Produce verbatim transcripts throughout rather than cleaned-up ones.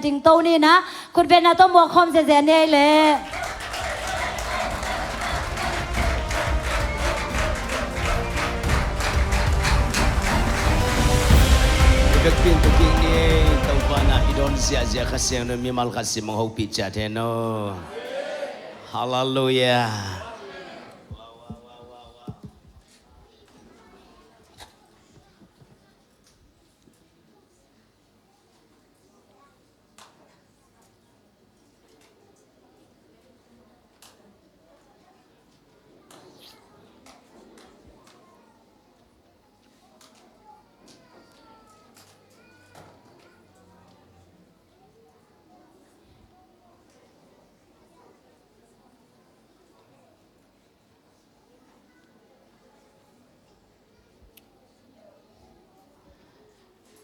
Dingto ni na, khutbetna tawh muak khawm ziazia ni ei leh. I vekpi in thupha ni ei, Topa na i dawn ziahziah Kha Siangtho in mimal khat sim hong hopih ciat hen aw. Halleluiah.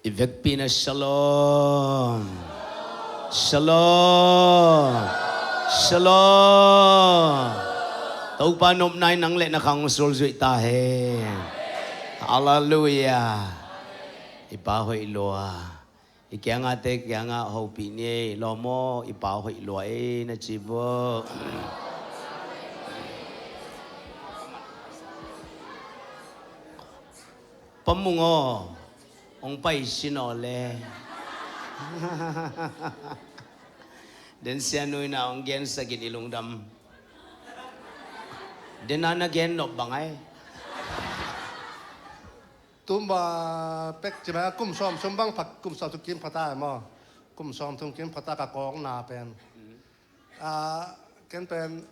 I vekpi in ah shalom. Shalom. Shalom. Topa nopna in nang le na khang hong sulzuih ta hen. Halleluiah. I Pa hoih lua. I kiangahte kiangah hopih ni ei, lawm aw, i Pa hoih lua ei na ci vua. Pa Mung aw, hong pai sin aw le. Den sianu in ah hong gensak in i lungdam. Den a na gen nop bang ai. Tumba pek ci bang, kum sawm sum bang pha, kum sawm thum kim pha ta maw. Kum sawm thum kim pha ta ka kawkna pen. Ah, ken pen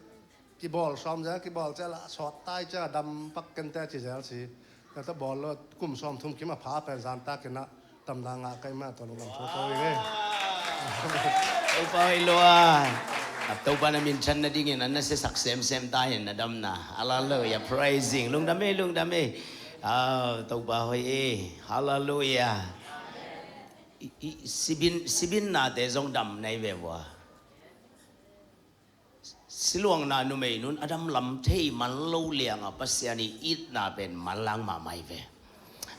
kibawl sawm zel, kibawl zel a sawt tai cia dam pak kente ci zel si. Ka ta bawl lo kum sawm thum kim a pha pen zan takin ah damna ngah ka hih mah tua lungdam thotho ing ei. Topa hoih lua. A Topa na minthan nadingin a na siasak semsem ta hen na damna. Halleluiah, praising. Lungdam ei, lungdam ei. Ah, Topa hoih ei. Halleluiah. I, i, sibin, sibinnate zong dam na hi ve vua. Siluangna numei nun a dam lam thei man lo liang a Pasian i itna pen manlang mahmah hi ve.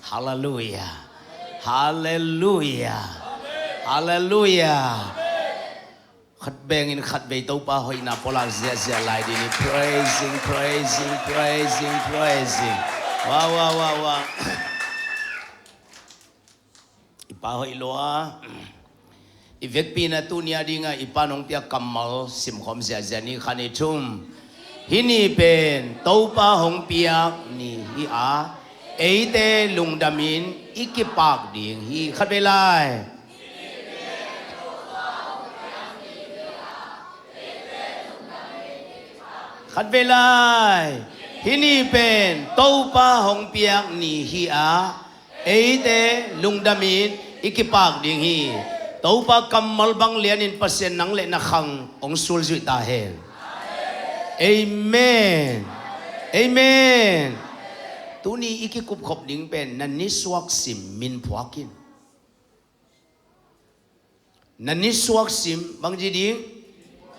Halleluiah. Halleluiah. Halleluiah. Khat bengin khat vei Topa hoihna pulak ziahziah lai ding hi. Praising, praising, praising, praising. Wow, wow, wow, wow. I Pa hoih lua. I vekpi in ah tuni a dingah i Pa nong piak kammal simkhawm ziahziah ni. Khat, nih, thum. Hih ni pen Topa hong piak ni hi a, eite lungdamin i kipak ding hi. Khat vei lai. Khat vei lai. Hih ni pen Topa hong piak ni hi a, eite lungdamin i kipak ding hi. Topa kammal bang lianin Pasian nang le na khang hong sulzuih ta hen. Amen. Amen. Tuni i kikupkhop ding pen na nisuak sim min phuak in. Na nisuak sim bang ci ding?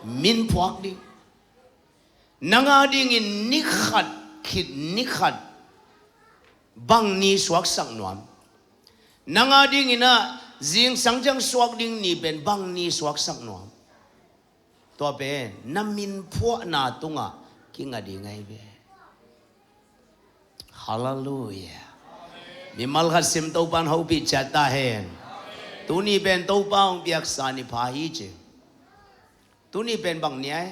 Min phuak ding. Nang a dingin nikhat khit nikhat bang ni suaksak nuam? Nang a dingin ah zingsang ciang suak ding ni pen bang ni suaksak nuam? Tua pen na min phuahna tungah kinga ding ahi ve. Halleluiah. Mimal khat sim Topa in hopih ciat ta hen. Tuni pen Topa hong piaksa ni pha hi ci. Tuni pen bang ni ai?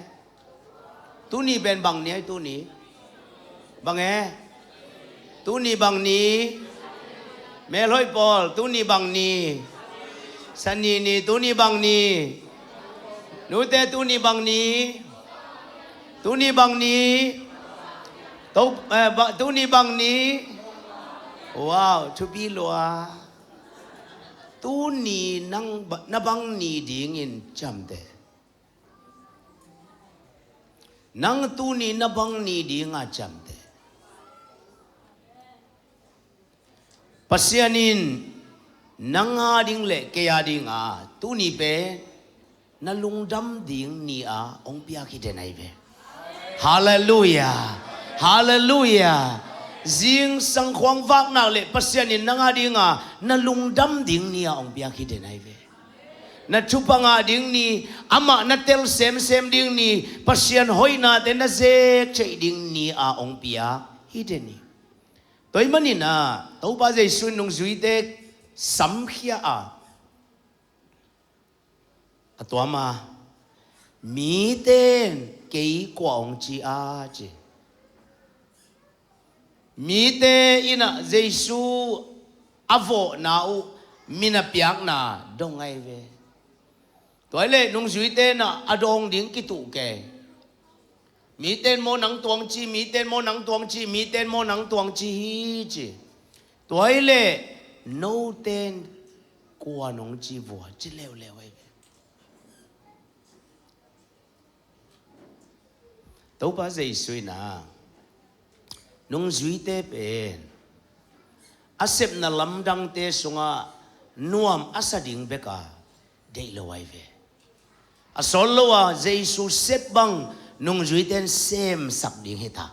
Tuni pen bang ni ai tuni? Bang e? Tuni bang ni? Melhoih pawl, tuni bang ni? Sani ni, tuni bang ni? Nute, tuni bang ni? Tuni bang ni? To, eh, ba, tuni bang ni? Wow, thupi lua. Tuni nang ba, na bang ni dingin ciamteh. Nang tuni na bang ni dinga ciamteh. Pasian in nang a ding le kei a dinga tuni pen na lungdam ding ni-a hong piak hi den ahi ve. Halleluiah. Halleluiah. Zingsang khuang vaknak le Pasian in nang a dinga na lungdam ding ni-a hong piak hi den ahi ve. Na thupha ngah ding ni, amah na tel semsem ding ni, Pasian hoihnate na zek theih ding ni a hong pia hi den hi. Tua ahih manin ah Topa Jesu in nungzuite samkhia a, a tuam a, mite in kei kua hong ci a ci. Mite in ah Jesu a vawhna uh, min a piakna dong ahi ve. Tua ahih leh nungzuite in ah a dawng ding kituh kei. Mite in maw nang tuang ci, mite in maw nang tuang ci, mite in maw nang tuang ci hi ci. Tua ahih leh note in kua nong ci vua ci leuleu ahi ve. Topa Jesu in ah nungzuite pen a sepna lamdangte sungah nuam a sa ding bek a deih lo ahi ve. A sawt lo a Jesu sep bang nungzuite in semsak ding hi ta.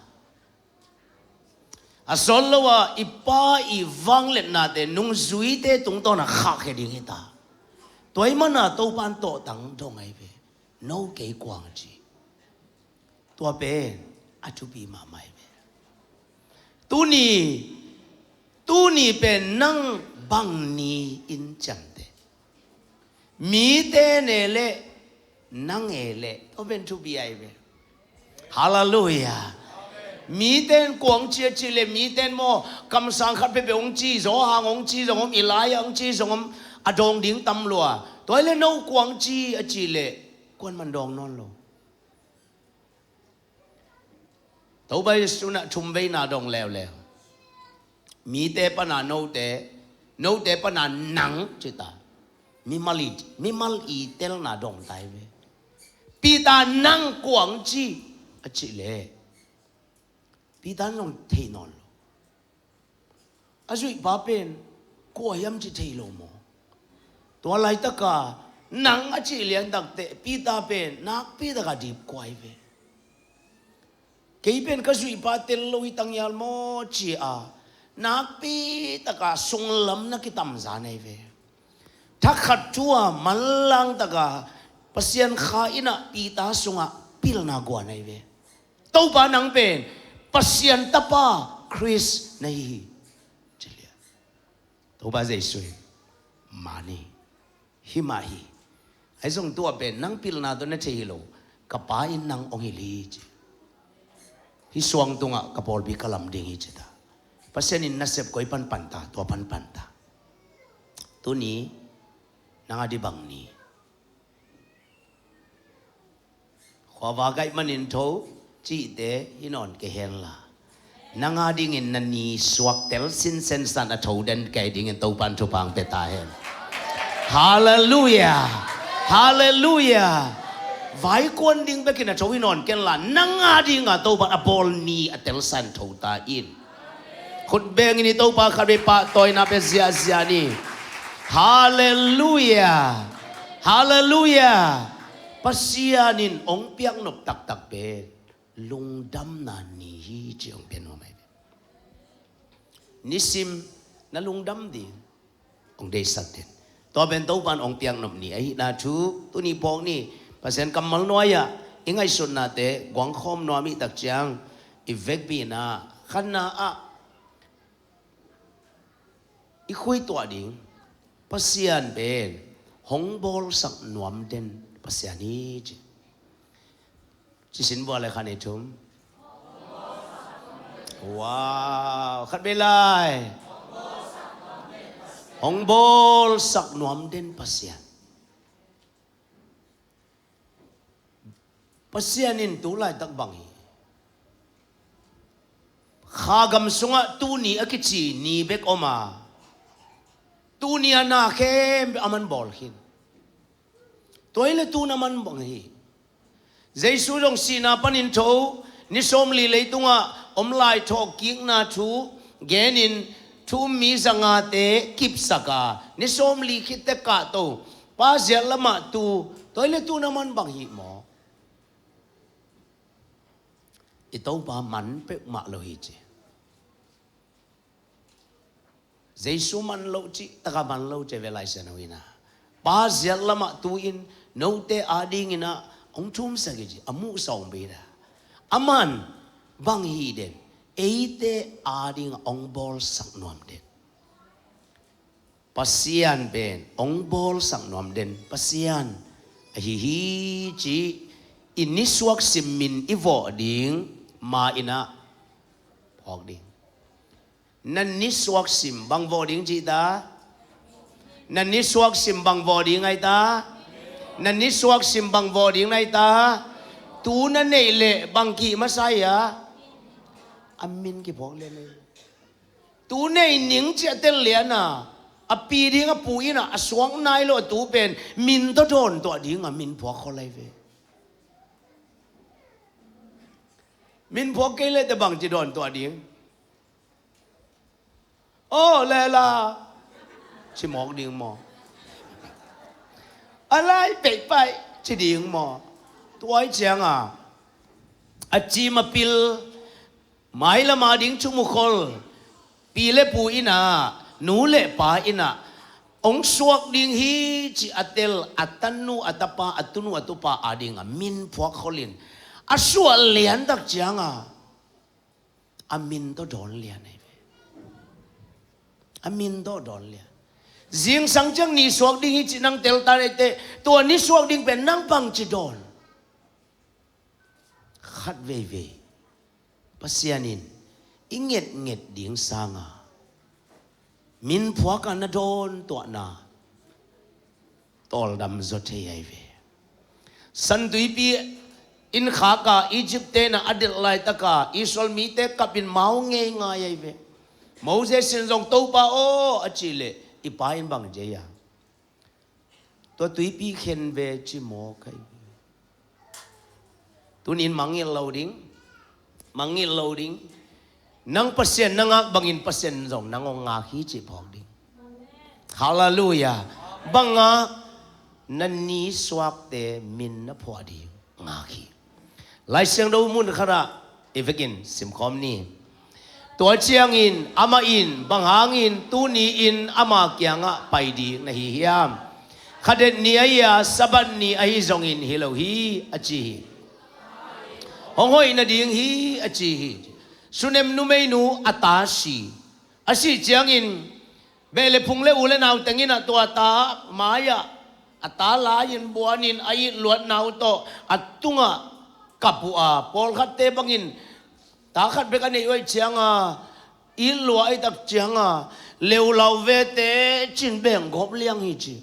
A sawt lo a i Pa i vangliatnate nungzuite tungtawn a khahkhia ding hi ta. Tua ahih manin ah Topa in tawhtang dong ahi ve. No kei kua hong ci. Tua pen a thupi mahmah ahi ve. Tuni, tuni pen nang bang ni in ciamteh. Mite ne leh, nang e leh, tua pen thupi ahi ve. Halleluiah. Mite in kua hong ci a cih leh, mite in maw kamsang khat peuhpeuh hong ci, Johan hong ci zong om, Elijah hong ci zong om, a dawng ding tam lua. Tua ahih leh no kua hong ci a cih leh, kua'n man dawng nawn lo. Topa Jesu in ah thumveina dong leuleu. Mite pan a note, note pan a nang ci ta. Mimal i, mimal i telna dong ta hi ve. Peter, nang kua hong ci a cih leh, Peter in zong thei nawn lo. A zuihpa pen kua hiam cih thei lo maw? Tua laitaka nang a cih liantakteh Peter pen nakpitaka dipkua hi ve. Kei pen ka zuihpa tel lo hi ta ngial maw ci-a nakpitaka sunglam na kitamzan ahi ve. Thakhat thu-a manlangtaka Pasian Kha in ah Peter sungah pilna guan ahi ve. Topa, nang pen Pasian Tapa Khrist na hi hi, ci lian. Topa Jesu in, mani, hi mah hi. Ahi zong tua pen nang pilna tawh na thei hi lo, ka Pa in nang hong hilh hi ci. Hih suang tungah ka pawlpi ka lam ding hi ci ta. Pasian in nasep koi pan pan ta, tua pan pan ta. Tuni nang a ding bang ni? Khuava gaih manin tho cihte hi nawn kei hen la, nang a dingin na ni suaktel sinsen san a tho den kei dingin Topa'n thupha hong pia ta hen. Halleluiah. Halleluiah. Vaikuan ding bekin a tho hi nawn ken la, nang a dinga Topa'n a bawl ni a telsan tho ta in. Khut bengin i Topa khatvei pahtawina pia ziahziah ni. Halleluiah. Halleluiah. Pasian in hong piaknop taktak pen lungdamna ni hi ci hong pia nuam ahi. Nisim na lungdam ding hong deihsak den. Tua pen Topa'n hong piaknop ni ahihna thu tuni phawk ni. Pasian kammal nuai-ah i ngaihsutnate guangkhawm nuam i hih tak ciang, i vekpi-in ah khatna-ah i khuituah ding Pasian pen hong bawlsak nuam den Pasian hi ci. Cisin bua le khan i thum. Wow, khatvei lai. Hong bawlsak nuam den Pasian. Pasian in tu laitak bang hi. Kha gam sungah tuni a kici ni bek om a, tuni a na khempeuh aman bawl khin. Tua hi leh tu-in aman bang hi. Jesu zong sihna panin tho, ni sawmli leitungah om lai thawhkikna thu genin thu um mi zangate kipsak a, ni sawmli khit teh kahto, Pa ziat lamah tu, tua hi leh tu-in aman bang hi maw? I Topa man peuhmah lo hi ci. Jesu man lo cih takah man lo ci ve Lai Siangtho in ah. Pa ziat lamah tu-in note adingin ah hong thumsak hi ci, a muhsa hong bei ta. Aman bang hi den, eite adingah hong bawlsak nuam den. Pasian pen hong bawlsak nuam den Pasian ahi hi ci, i nisuak sim min i vawh ding ma-in ah phawk ding. Na nisuak sim bang vawh ding cih ta? Na nisuak sim bang vawh ding ai ta? Na nisuak sim bang vawh ding nai ta? Tu na neih leh bang kih masa hi a? A min kiphawk lian ei. Tu nei ning ci a tel lian a, a pi ding a pu in ah a suak nai lo a tu pen min tawh dawn tuah ding a min phuak khol lai ve. Min phuak kei leh te bang ci dawn tuah ding? Aw lela ci mawk ding maw? A lai peihpaih ci ding maw? Tua ih cianga a cim a pil, mailam ading cu mukhol, pi le pu in ah, nu le pa in ah hong suak ding hi ci a tel a tanu a tapa, a tunu a tupa ading a min phuak kholin a suah lian tak cianga a min tawh dawn lian ahi ve. A min tawh dawn lian. Zingsang ciang ni suak ding hi ci nang tel ta neite, tua ni suak ding pen nang bang ci dawn? Khat veivei Pasian in i ngetnget ding sanga min phuak a na dawn tuahna tawldam zaw thei ahi ve. San Tuipi in khaka Egypt te na a delh laitaka Israel mite kapin mau ngeingai ahi ve. Moses in zong Topa aw a cih leh i pa in bang ci a? Tua tuipi khen ve ci mawk ahi ve. Tunin mangngilh lo ding, mangngilh lo ding. Nang Pasian na ngak bangin Pasian zong nang hong ngak hi cih phawk ding. Halleluiah. Bang ngak? Na nisuakte min na phuah ding ngak hi. Lai Siangtho mun khatah i vekin simkhawm ni. Tua ciangin amah in, bang hangin tuni-in ama kiangah pai ding na hi hiam? Khadet ni ahi a, Sabbath ni ahi zongin hi lo hi, a ci hi. Hong hoih nading hi, a ci hi. Sunem numeinu a ta si. A sih ciangin beh le phung le u le nau teng in ah tua ta mai-ah a ta lai-in buanin a it luatna uh tawh a tungah kap uh a, pawlkhatte bangin ta khat bek a neih uh aih cianga it luah aih tak cianga leulau vete cin beng gawp liang hi ci.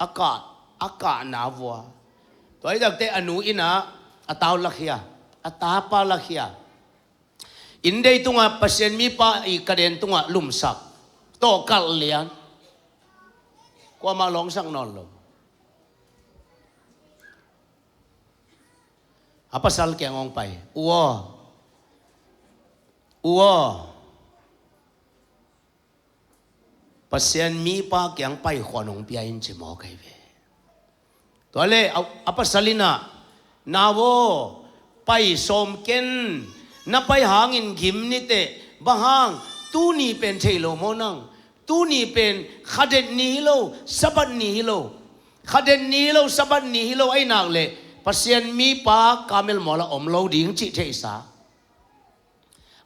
A kah, a kahna vua. Tua aih takte a nu in ah a tau lakhia, a tapa lakhia. Inn dei tungah Pasian mipa i kaden tungah lumsak tawh kalh lian. Kuamah lawngsak nawn lo. A pasal kiang hong pai. U aw, u aw, Pasian mipa kiang pai khuan hong pia in ci mawk ahi ve. Tua le a, a pasal in ah, nau aw, pai sawm ken, na pai hangin gim niteh, bang hang, tuni pen thei lo maw nang? Tuni pen khadet ni hi lo, Sabbath ni hi lo. Khadet ni hi lo, Sabbath ni hi lo aih nak leh Pasian mipa kamel mual ah om lo ding cih theihsa.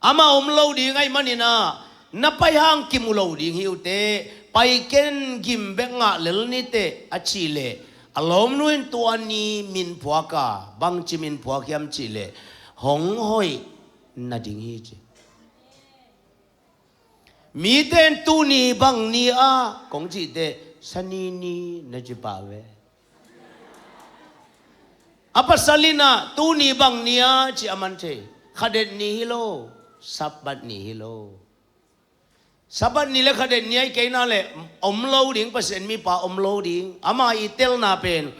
Amah om lo ding aih manin ah, na pai hang kimu lo ding hi uh teh, pai ken gim bek ngah lel niteh a cih leh, a lawmnu in tua ni min phuak a, bangci min phuak hiam cih leh, hong hoih nading hi ci. Mite in tuni bang ni a kong cih teh, Sani ni na ci pah ve. A pasal in ah tuni bang ni a ci a man thei. Khadet ni hi lo, Sabbath ni hi lo. Sabbath ni le khadet ni aih kei nak leh om lo ding, Pasian mipa om lo ding. Ama i telna pen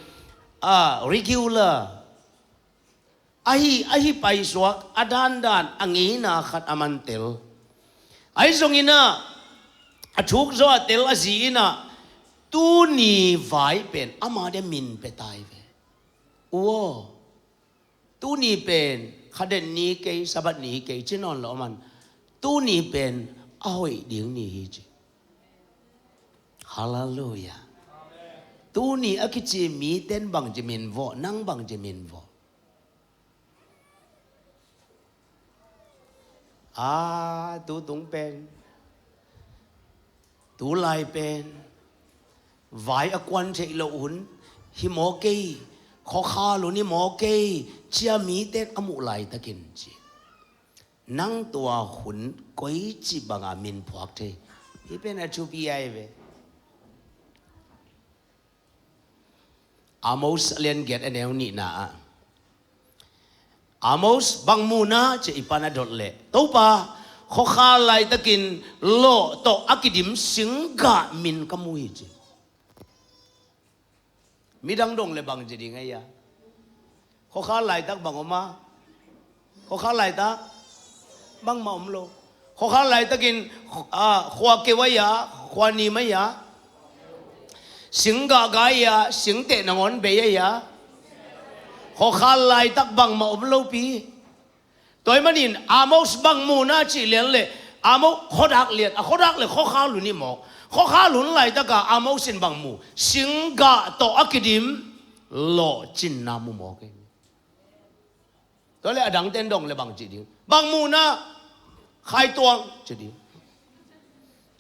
a regular ahi, ahi paisuak, a dandan, a ngeina khat a man tel. Ahi zongin ah a thuk zaw a tel a zi in ah tuni vai pen ama dia min pia ta hi ve. U aw, tuni pen khadet ni kei, Sabbath ni kei ci nawn lo a man, tuni pen a hoih ding ni hi ci. Halleluiah. Tuni a kici miten bangci min vawh, nang bangci min vawh. A, tutung pen, tulai pen vai a kuan theih loh hun hi maw kei, khuakhal hun hi maw kei, cia miten a muh laitakin ci. Nang tua hun koici banga min phuak thei? Hih pen a thupi ai ve. Amos a lian giat a neu nihna ah, Amos bang mu na ci-a i pan a dot leh, Topa, khuakhal laitakin lawh tawh a kidim singgah min ka mu hi ci. Midang dong le bangci ding ei a? Khuakhal laitak bang om a? Khuakhal laitak bangmah om lo. Khuakhal laitakin, ah, khua keu ei a, khua nim ei a, singgah gai ei a, singteh nangawn bei ei a, khuakhal laitak bangmah om lopi. Tua ahih manin Amos bang mu na cih lian leh, Amos khuadak lian, a khuadak leh khuakhal hun hi mawk. Khuakhal hun laitaka Amos in bang mu? Singgah tawh a kidim lawhcinna mu mawk ei. Tua leh a dangte in dong le bangci ding? Bang mu na? Khaituang ci ding.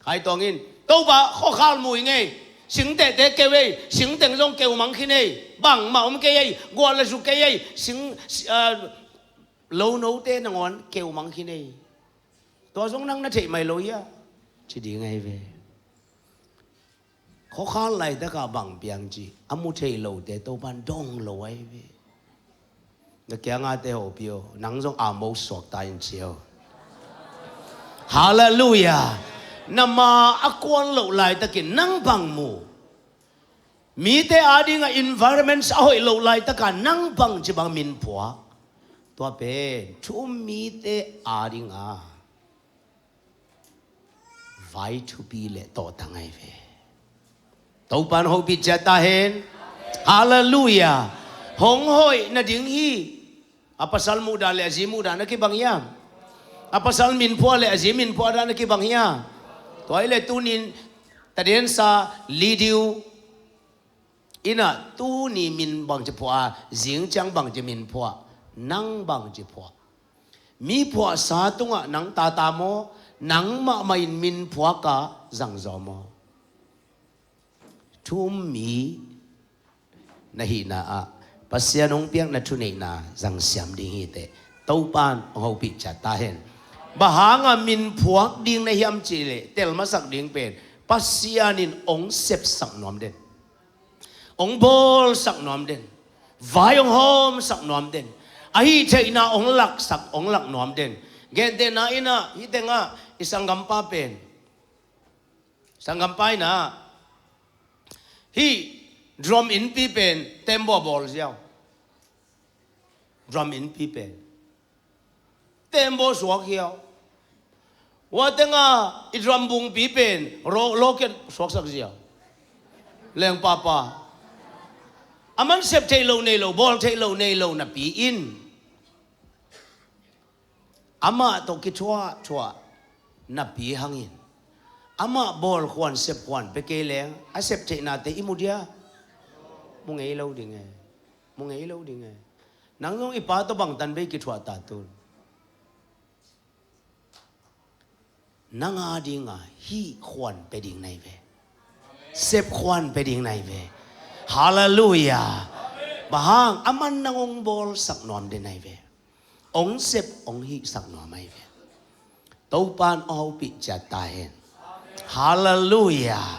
Khaituang in, Topa, khuakhal mu ing ei, singtehte keu ei, singteng zong keu mang khin ei, bangmah om kei ei, gual le zu kei ei, sing, ah, lonote nangawn keu mang khin ei. Tua zong nang na theih mai lo hia? Ci ding ei ve. Khuakhal laitaka bang piang ci, a mu thei lote Topan dong lo ei ve. Na kiangate hopih aw, nang zong Amos suakta in ci aw. Halleluiah. Na ma a kuan loh laitakin nang bang mu? Mite adinga environments a hoih loh laitaka nang bangci bang min phuak? Tua pen thu um mite adinga vai thupi le tawhtang ahi ve. Topan hopih ciat ta hen. Halleluiah. Hong hoih nading hi. A pasal muhdah le a zi muhdah na kibang hiam? A pasal minphuah le a zi minphuah dah na kibang hiam? Tua hi le tunin tadensa lidiu inah tuni min bangci phuah a, zing ciang bangci min phuah, nang bangci phuah? Mi phuahsa tungah nang tata maw, nang mahmah in min phuak a zangzaw maw? Thu um mi na hihna ah Pasian hong piak na thuneihna zangsiam ding hi teh. Topan hong hopih ciat ta hen. Bang hanga min phuak ding na hiam cih leh tel masak ding pen Pasian in hong sepsak nuam den. Hong bawlsak nuam den. Vai hong hawmsak nuam den. A hih theihna hong laksak, hong lak nuam den. Gentehna inah hih tengah i sanggampa pen, sanggampa inah hih drum innpi pen tembaw bawl ziau. Drum innpi pen tembaw suak hiau. Hua tenga i drum bungpi pen ro-, loket suaksak ziau. Lengpapa. A man sep theih loh nei lo, bawl theih loh nei lo napi in amah tawh kithuahthuah napi hangin amah bawl khuan sep khuan pia kei leng a sep theihnate i mu dia? Mu ngei lo ding e. Mu ngei lo ding e. Nang zong i pa tawh bangtan bei kithuah ta tun. Nang a dinga hih khuan pia ding na hi ve. Sep khuan pia ding na hi ve. Halleluiah. Bang hang? A man nang hong bawlsak nuam den na hi ve. Hong sep hong hihsak nuam ahi ve. Topan hong hopih ciat ta hen. Halleluiah.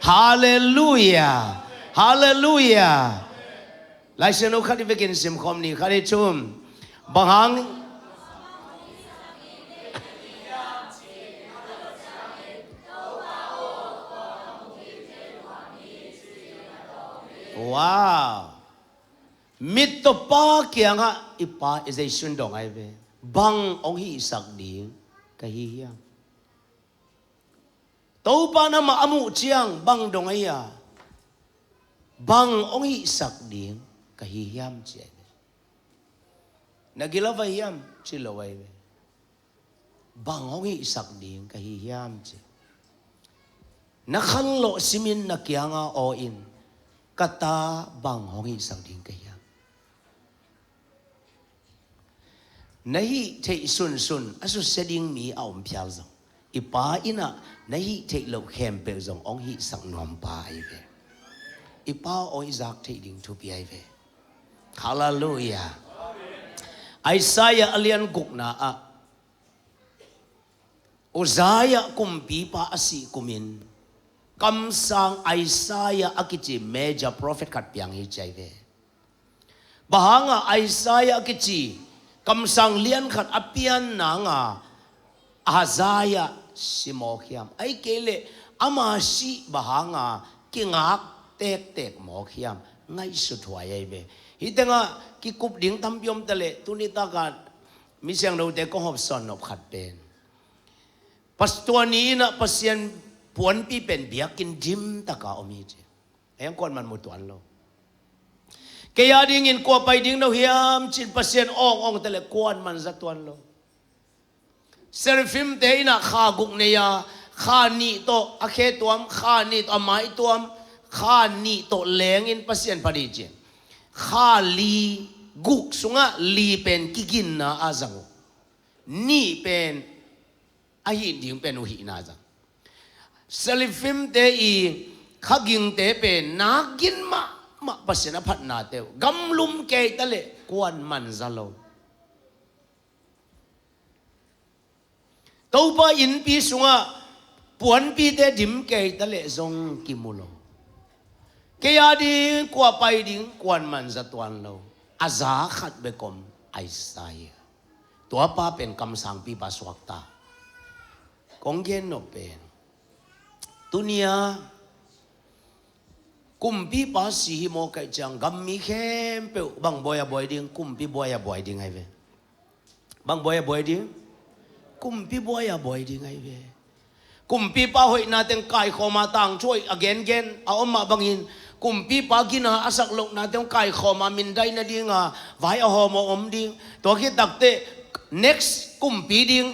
Halleluiah. Halleluiah. Laisiangtho khat i vekin simkhawm ni, khat i thum. Bang hang? Wow. Mittawpa kiangah i pa i zeisun dong ahi ve. Bang hong hihsak ding ka hi hiam? Topa in amah a muh ciang bang dong ahi a? Bang hong hihsak ding ka hi hiam ci ahi ve. Na gila vai hiam ci lo ahi ve. Bang hong hihsak ding ka hi hiam ci. Na khanlawh simin na kianga aw in, ka ta bang hong hihsak ding ka hiam? Na hih theih sunsun a susia ding mi a om phial zong, i Pa in ah na hih theih loh khempeuh zong hong hihsak nuam pa ahi ve. I Pa aw, i zak theih ding thupi ahi ve. Halleluiah. Isaiah a lian gukna ah Uzziah kumpipa a sih kumin kamsang Isaiah a kici major prophet khat piang hi ci ahi ve. Bang hanga Isaiah a kici kamsang lian khat a pian nanga Ahaziah si mawk hiam? Ahih kei leh ama sih bang hanga kingak tektek mawk hiam? Ngaihsut huai ahi ve. Hih tengah kikup ding tampi om ta leh, tuni takah mi siangthote kong hopsawn nop khat pen, Pastor ni in ah Pasian puanpi pen biakinn dim taka om hi ci. Heng kuan man mu tuan lo. Kei a dingin kua pai ding no hiam cin Pasian awng awng ta leh kuan man za tuan lo. Seraphimte in ah kha guk nei a, kha nih tawh a khe tuam, kha nih tawh a mai tuam, kha nih tawh lengin Pasian phat hi ci. Kha li guk sungah li pen kiginna a zang uh. Nih pen a hih ding pen uh hihna zang. Seraphimte i kha gingte pen nak gin mahmah Pasian a phatnate uh. Gamlum kei ta leh kuan man za lo. Topa innpi sungah puanpite dim kei ta leh zong kimu lo. Kei a ding kua pai ding kuan man za tuan lo. A za khat bek om, Isaiah. Tua pa pen kamsangpipa suakta. Kong gen nop pen, tunia kumpipa si hi mawk ahih ciang gam mi khempeuh bang buai a buai ding? Kumpi buai a buai ding ahi ve. Bang buai a buai ding? Kumpi buai a buai ding ahi ve. Kumpipa hoihna teng kaikhawma tangthu hoih a gengen a om mah bangin, kumpipa gina a sak lohna teng kaikhawma mindai nadinga vai a hawm a om ding. Tua khit takteh next kumpi ding,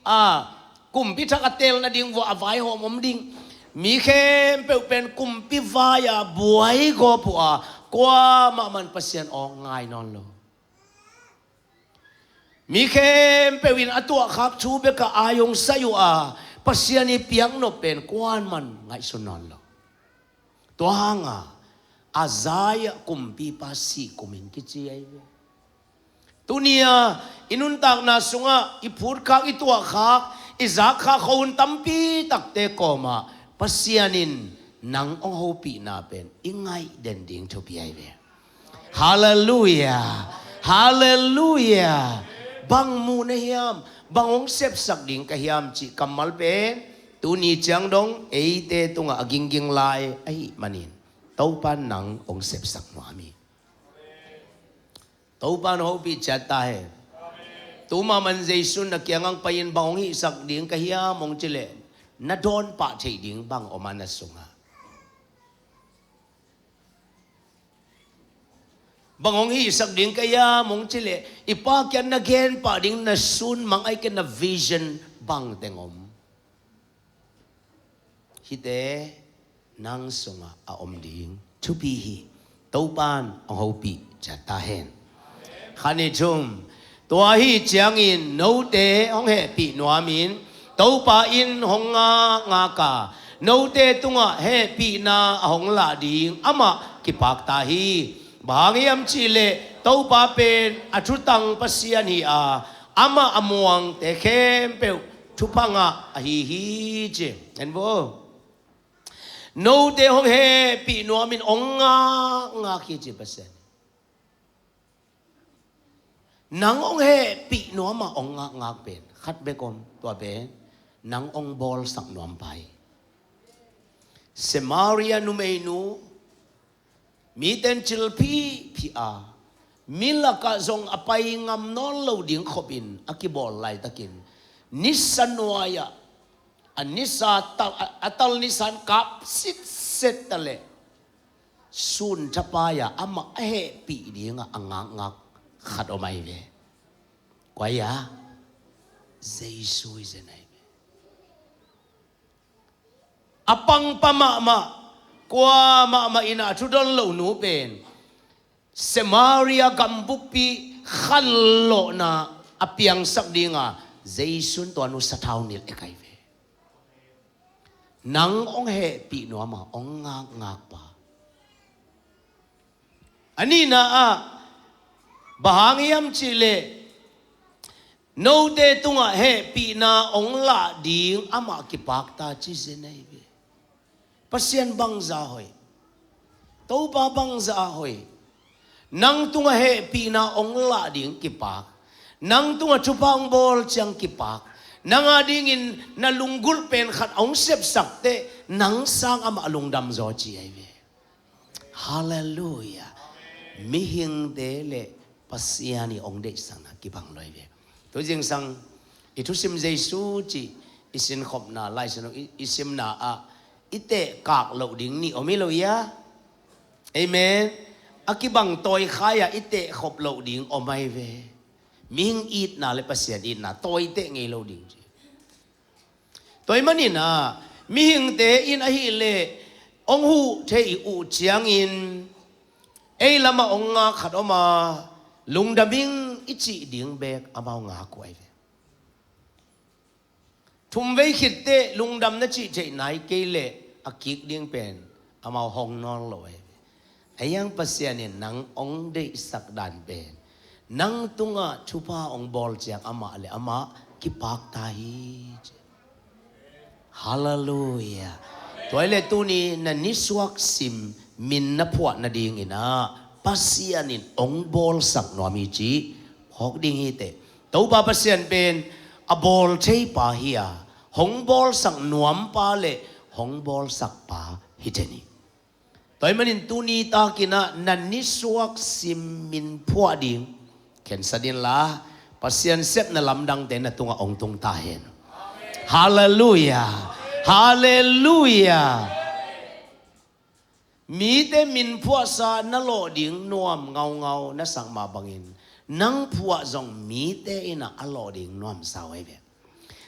a kumpi thak a tel nading vua a vai hawm om ding. Mi khempeuh pen kumpi vai-a buai gawp uh a, kuamah man Pasian awng ngai nawn lo. Mi khempeuh in a tuahkhak thu bekah ai hong sai uh a, Pasian i piaknop pen kuaman ngaihsun nawn lo. Tua hanga Isaiah kumpipa sih kumin kici ahi ve. Tunia i nuntakna sungah i phutkhak, i tuahkhak, i zakkhak kho hun tampi takte kawmah Pasian in nang hong hopihna pen i ngaihden ding thupi ahi ve. Halleluiah. Halleluiah. Bang muh na hiam? Bang hong sepsak ding ka hiam cih kammal pen tuni ciang dong eite tungah a gingging lai ahih manin, Topa nang hong sepsak nuam hi. Topa in hong hopih ciat ta hen. Tuma man Jesu na kiangah pai-in bang hong hihsak ding ka hiam hong cih leh, na dawn pah theih ding bang om a na sungah? Bang hong hihsak ding ka hiam hong cih leh, i Pa kiang na gen pah ding na sun mang ai ke na vision bang teng om? Hihte nang sungah a om ding thupi hi. Topa in hong hopih ciat ta hen. Khat ni thum. Tua hi ciangin note hong hehpih nuamin Topa in hong ngakngak a, note tungah hehpihna a hong lah ding amah kipak ta hi. Bang hang hiam cih leh Topa pen a thutang Pasian hi a, amah a muangte khempeuh thupha ngah ahi hi ci. En vo. Note hong hehpih nuamin hong ngakngak hi ci Pasian. Nang hong hehpih nuam a hong ngakngak pen khat bek om, tua pen nang hong bawlsak nuam pa hi. Samaria numeinu, miten cil phihphih a, mi lakah zong a pai ngam nawn lo ding khopin a kibawl laitakin, nisa nuai-ah, a nisa tal, a, a tal nisa in kap sitset ta leh, sun thapai-a amah a hehpih dingah a ngakngak khat om ahi ve. Kua hi a? Jesu hi zen ahi ve. A pangpa mahmah, Kuamah mah in a thudon loh nu pen Samaria gambukpi khanlawhna a piangsak dinga Jesu in tua nu sathau nilh ek ahi ve. Nang hong hehpih nuam a hong ngakngak pa. A nihna ah bang hang hiam cihleh note tungah hehpihna hong lah ding amah kipak ta ci zen ahi ve. Pasian bangzah hoih. Topa bangzah hoih. Nang tungah hehpihna hong lah ding kipak. Nang tungah thupha hong bawl ciang kipak. Nang a dingin na lunggulh pen khat hong sepsak teh nang sang amah lungdam zaw ci ahi ve. Halleluiah. Mihingte le Pasian i hong deihsakna kibang lo ahi ve. Tu zingsang i thusim Jesu cih i sinkhopna, Lai Siangtho i, i simna ah i tehkak loh ding nih om hi lo ia. Amen. A kibang tawikhai ah i tehkhop loh ding om ahi ve. Mihing itna le Pasian itna tawiteh ngei lo ding ci. Tua ahih manin ah mihingte in ahih leh hong huh theih uh ciangin ei lamah hong ngak khat om a, lungdam ing i cih ding beek amau ngak uh ahi ve. Thumvei khit teh lungdam na cih theih nai kei leh a kik ding pen amau hong nawn lo ahi ve. Ahi hang Pasian in nang hong deihsak dan pen nang tungah thupha hong bawl ciang amah le amah kipak ta hi ci. Halleluiah. Tua ahih leh tuni na nisuak sim min na phuah nadingin ah Pasian in hong bawlsak nuam hi cih phawk ding hi teh. Topa Pasian pen a bawl thei pa hi a, hong bawlsak nuam pa le hong bawlsak pa hi teh ni. Tua ahih manin tuni takin ah na nisuak sim min phuah ding khensat inla Pasian sepna lamdangte na tungah hong tung ta hen. Halleluiah. Halleluiah. Mite min phuahsa na lawh ding nuam ngaungau na sak mah bangin nang phuah zong mite in ah a lawh ding nuamsa uh ahi ve.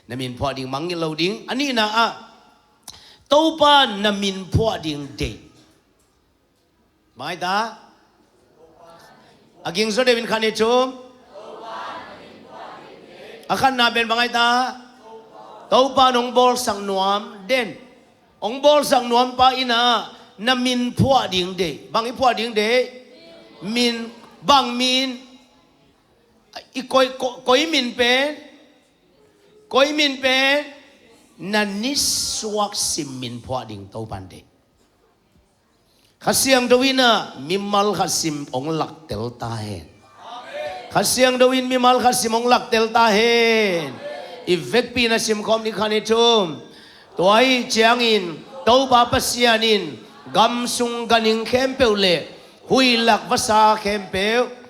Na min phuah ding mangngilh lo ding. A nihna ah Topa na min phuah ding deih. Bang ahi ta? A gingzo deuh in khan i thum. A khatna pen bang ahi ta? Topa nong bawlsak nuam den. Hong bawlsak nuam pa in ah na min phuah ding deih. Bang i phuah ding deih? Min. Bang min? I koi, ko-, koi min pen? Koi min pen? Na nisuak sim min phuah ding Topa in deih. Kha Siangtho in ah mimal khat sim hong laktel ta hen. Kha Siangtho in mimal khat sim hong laktel ta hen. I vekpi na simkhawm ni khan i thum. Tua ahih ciangin Topa Pasian in gam sung ganhing khempeuh le huih lak vasa khempeuh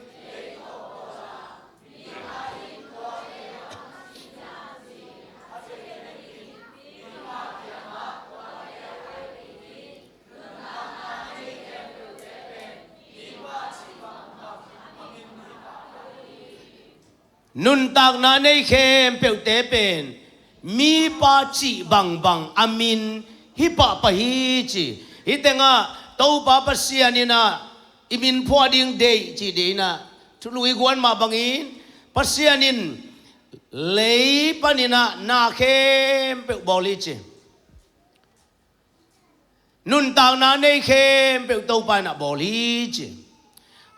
nuntakna nei khempeuhte pen mipa cih bangbang a min hi pahpah hi ci. Hih tengah Topa Pasian in ah i min phuah ding deih cih deih in ah thulu i guan mah bangin Pasian in lei panin ah na khempeuh bawl hi ci. Nuntakna nei khempeuh Topa in ah bawl hi ci.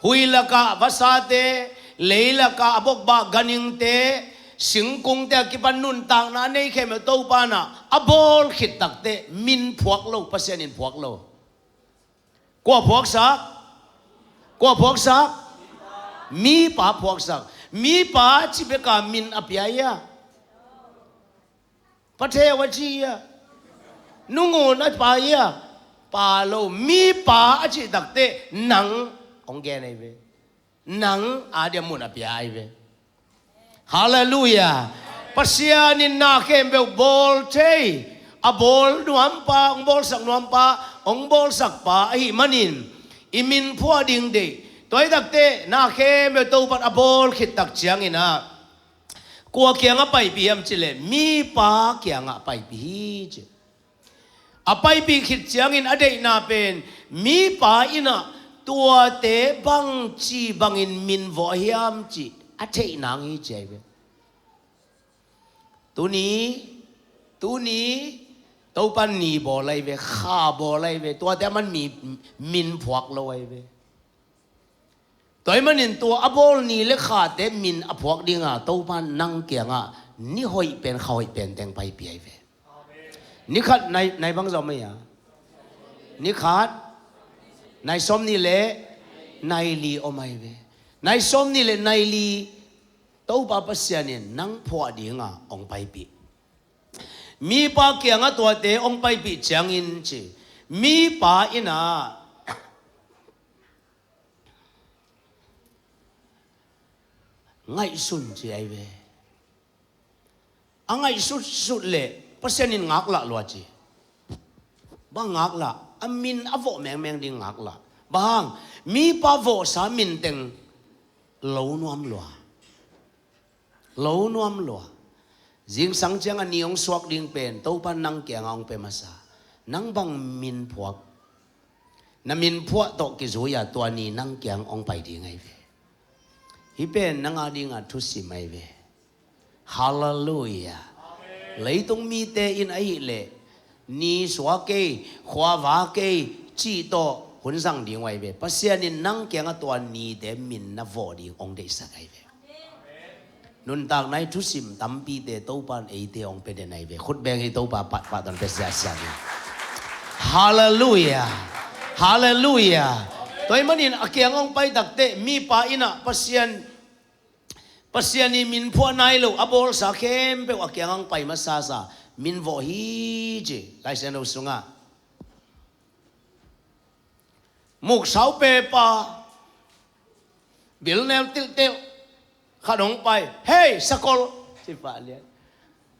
Huih lakah vasate, lei lakah a bokbak ganhingte, singkungte a kipan nuntakna nei khempeuh Topa in ah a bawl khit takteh min phuak lo, Pasian in phuak lo. Kua phuaksak? Kua phuaksak? Mipa phuaksak. Mipa cih bek a min a pia hi a, pa theu a ci hi a, nungun a pia hi a, pia lo. Mipa a cih takteh nang hong gen ahi ve. Nang a dia mun a pia ahi ve. Halleluiah. Pasian in na khempeuh bawl thei, a bawl nuampa, hong bawlsak nuampa, hong bawlsakpa ahih manin i min phuah ding deih. Tua hi takteh na khempeuh Topa in a bawl khit tak ciangin ah kua kiangah paipih hiam cih leh mipa kiangah paipih hi ci. A paipih khit ciangin a deihna pen mipa in ah tuate bangci bangin min vawh hiam cih a theih nang hi ci ahi ve. Tuni, tuni Topan ni bawl ahi ve, kha bawl ahi ve, tuate a man mi min phuak lo ahi ve. Tua ahih manin tua a bawl ni le khate min a phuak dinga Topan nang kiangah ni hoih pen, kha hoih pen teng paipih ahi ve. Ni khat nai, nai bang zom ahi a? Ni khat nai sawm nih le nai li om ahi ve. Nai sawm nih le nai li Topa Pasian in nang phuah dinga hong paipih. Mipa kiangah tuate hong paipih ciangin ci. Mipa in ah ngaihsun ci ahi ve. A ngaihsutsut leh Pasian in ngaklah lua ci. Bang ngaklah? A min a vawh mengmeng ding ngaklah. Bang hang? Mipa vawhsa min teng lo nuam lua. Lo nuam lua. Zingsang ciang a ni hong suak ding pen Topan nang kiangah hong pia masa. Nang bang min phuak, na min phuah tawh kizui-a tua ni nang kiang hong pai ding ahi ve. Hih pen nang a dinga thusim ahi ve. Halleluiah. Leitung mite in ahih leh ni sua kei, khua va kei cih tawh hun zang ding uh ahi ve. Pasian in nang kiangah tua nite min na vawh ding hong deihsak ahi ve. Nuntakna i thusim tampite Topan eite hong pia den ahi ve. Khut beng hi, Topa pahtawi pia siasia ni. Halleluiah. Halleluiah. Tua ahih manin a kiang hong pai takteh mipa in ah Pasian, Pasian i min phuah nai lo a bawlsa khempeuh a kiang hong pai masasa min vawh hi ci Lai Siangtho sungah. Muksau pepa, bilneu tilhtelh khat hong pai, "Hei, sakol," ci pah lian.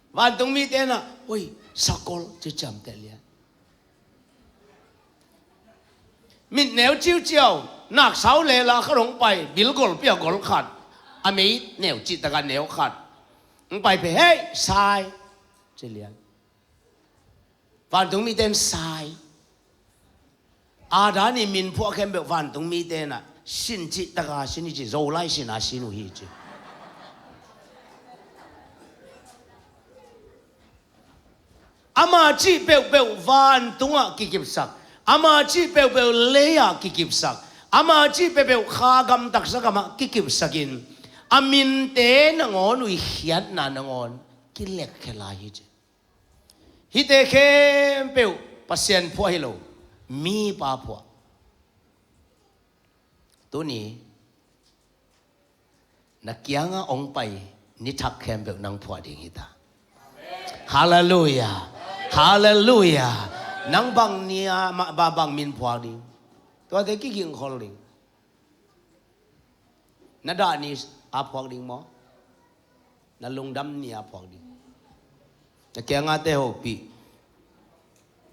Vantung mite in ah, "Oi, sakol," ci ciamteh lian. Mitneu ciuciau, naksau lela khat hong pai, bilgol pia gol khat, a mei neu cihtakah neu khat hong pai pei, "Hei, sai," ci lian. Vantung mite in sai. Adam i min phuah khempeuh vantung mite in ah sin cihtaka sin hi ci, Zolai sin a sin uh hi ci. Ama cih peuhpeuh vantungah kikipsak, ama cih peuhpeuh lei-ah kikipsak, ama cih peuhpeuh kha gam taksa gamah kikipsakin a minte nangawn uh i khiatna nangawn kilekkhia lai hi ci. Hihte khempeuh Pasian phuah hi lo, mipa phuah. Tuni na kiangah hong pai ni thak khempeuh nang phuah ding hi ta. Halleluiah. Halleluiah. Nang bang ni-a mah bang min phuak ding? Tuate kigingkhol ding. Na dah ni-a phuak ding maw? Na lungdam ni-a phuak ding? Na kiangahte hopih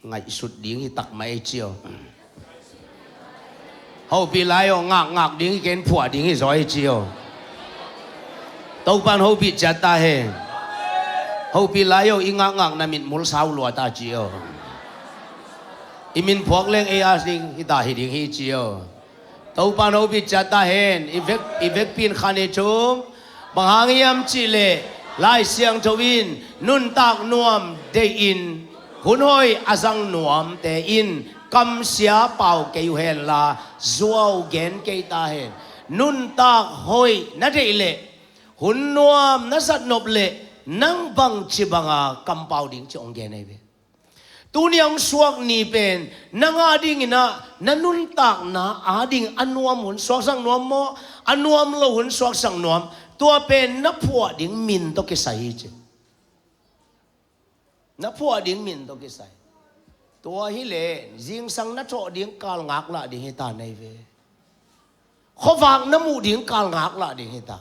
ngaihsut ding hi takmah ei ci aw. Hopih lai aw, ngakngak ding hi, ken phuah ding hi zaw ei ci aw. Topan hopih ciat ta hen. Hopih lai aw, i ngakngak na mitmul sau lua ta ci aw. I min phuak leng ei a ding hi ta hi ding hi ci aw. Topan hopih ciat ta hen. I vek, i vekpi in khan i thum. Bang hang hiam cihleh Lai Siangtho in nuntak nuam deihin hun hoih a zang nuamte in kamsia pau kei uh henla zuau gen kei ta hen. Nuntak hoih na deih leh, hun nuam na zat nop leh, nang bangci banga kampau ding ci hong gen ahi ve. Tuni a hong suak ni pen nang a dingin ah na nuntakna a ding a nuam hun suaksak nuam maw, a nuam lo hun suaksak nuam, tua pen na phuah ding min tawh kisai hi ci. Na phuah ding min tawh kisai. Tua hileh zingsang na thawh ding kal ngaklah ding hi ta nei ve. Khuavak na muh ding kal ngaklah ding hi ta.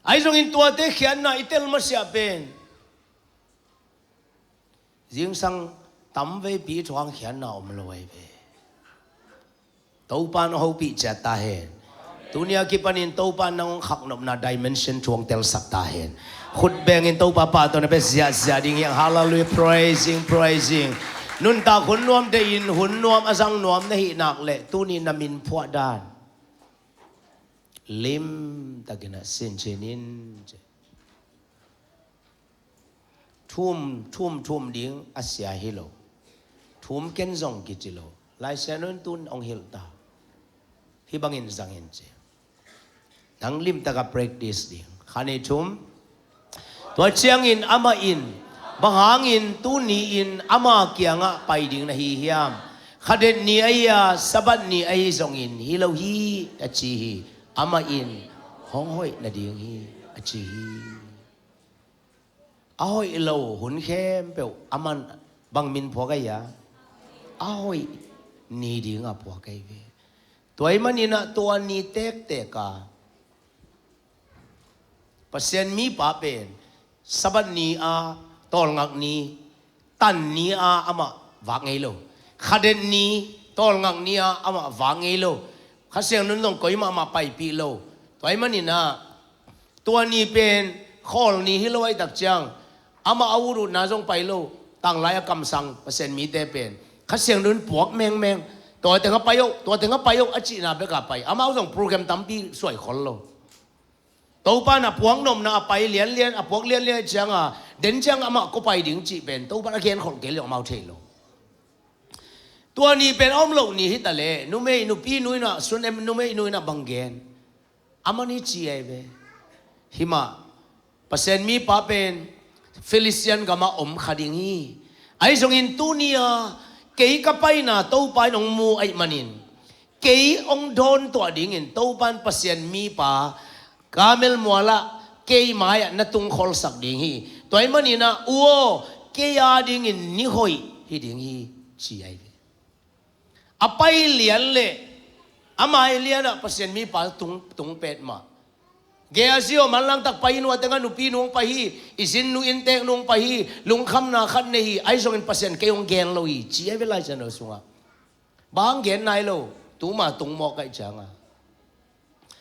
Ahi zongin tuate khiatna i tel masiah pen zingsang tamveipi thuang khiatna om lo ahi ve. Topan hopih ciat ta hen. Tuni a kipanin Topa nang hong khaknopna dimension thu hong telsak ta hen. Khut bengin Topa pahtawi na pia ziahziah ding hi hang. Hallelujah, praising, praising. Nuntak hun nuam deihin hun nuam a zang nuam na hih nak leh tuni na min phuah dan limtakin a sinchin in. Thum, thum, thum ding a sia hi lo. Thum ken zong kici lo. Lai Siangtho in tun hong hilh ta. Hih bangin zangin ci. Nang limtaka practice ding. Kha ni thum. Tua ciangin amah in, bang hangin tuni-in ama kiangah pai ding na hi hiam? Khadet ni ahi a, Sabbath ni ahi zongin hi lo hi, a ci hi. Amah in hong hoih nading hi, a ci hi. A hoih lo hun khempeuh a man bang min phuak ahi a, a hoih ni dinga phuak ahi ve. Tua ahih maninah tua ni tektek a Pasian mipa pen Sabbath ni a tawlngak ni, tan ni a amah vak ngei lo. Khadet ni, tawlngak ni a amah vak ngei lo. Kha Siangtho in zong koimah amah paipih lo. Tua ahih maninah tua ni pen khawl ni hi lo ahih tak ciang amah a ut utna zong pai lo. Tanglai a kamsang Pasian mite pen Kha Siangtho in puak mengmeng. Tua teng a pai oh, tua teng a pai oh a cihna bek a pai. Amau zong program tampi suai khol lo. Topa in a puak nopna a pai lianlian, a puak lianlian cianga den ciang amah kua pai ding cih pen Topa in a genkholh kei leh amau thei lo. Tua ni pen a om loh ni hi ta leh numei, nupi nu in a, sun em numei nu in a bang gen? Amah ni ci ahi ve. Himah Pasian mipa pen Philistine gamah om kha ding hi. Ahi zongin tuni a kei ka paina Topa in hong mu ahih manin kei hong dawn tuah dingin Topa in Pasian mipa Karmel mualah kei mai-ah na tungkholsak ding hi. Tua ahih maninah u aw, kei a dingin ni hoih hi ding hi, ci ahi ve. A pai lian leh a mai lianah Pasian mipa tung, tung petmah. Gehazi aw, manlangtak pai hi, nua tengah nupi nu hong pai hi, i zin nu inntek nu hong pai hi, lungkhamna khat nei hi, ahi zongin Pasian kei hong gen lo hi, ci ahi ve Lai Siangtho sungah. Bang gen nai lo, tuma tung mawk ahih cianga.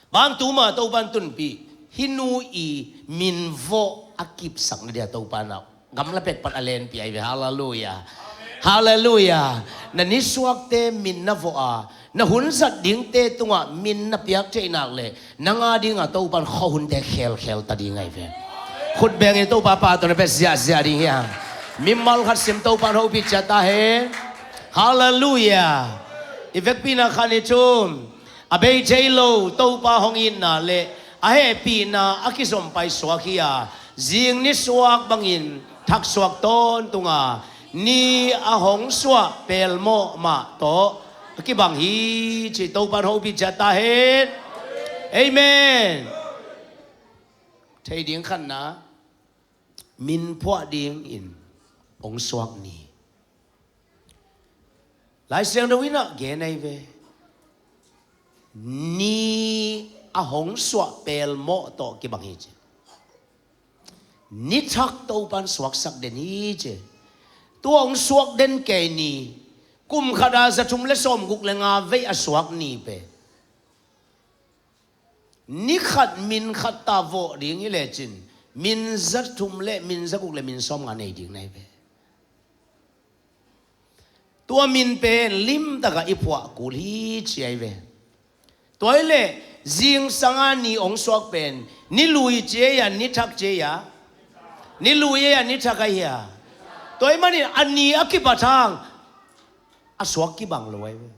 Bang tuma Topa in tunpih, hih nu i min vawh a kipsak na dia Topa in a gamla pek pan a lenpih ahi ve. Halleluiah. Halleluiah. Na nisuakte min na vawh a, na hun zat dingte tungah min na piak theih nak leh nang a dinga Topa in khuahunte khelkhel ta ding ahi ve. Khut bengin Topa pahtawi na pia ziahziah ding hi hang. Mimal khat sim Topa in hopih ciat ta hen. Halleluiah. I vekpi-in ah khan i thum. A bei thei lo Topa hong itna le a hehpihna a kizom paisuak hi a, zing nisuak bangin thaksuak tawntung a, ni a hong suah pelmawh mah tawh a kibang hi, ci. Topa in hopih ciat ta hen. Amen. Thei ding khatna, min phuah dingin hong suak ni. Lai Siangtho in ah gen ahi ve. Ni a hong suah pelmawh tawh kibang hi, ci. Ni thak Topa in suaksak den hi, ci. Tua hong suak den kei ni, kum khat a za thum le sawmguk le nga vei a suak ni pen ni khat min khat ta vawh ding hi lecin, min za thum le min za guk le min sawmnga nei ding na hi ve. Tua min pen limtak a i phuah kul hi, ci ahi ve. Tua hi leh zingsang a ni hong suak pen ni lui ci ei a, ni thak ci ei a? Ni lui ei a, ni thak ahi a? Tua ahih manin a ni a kipat hang a suak kibang lo ahi ve.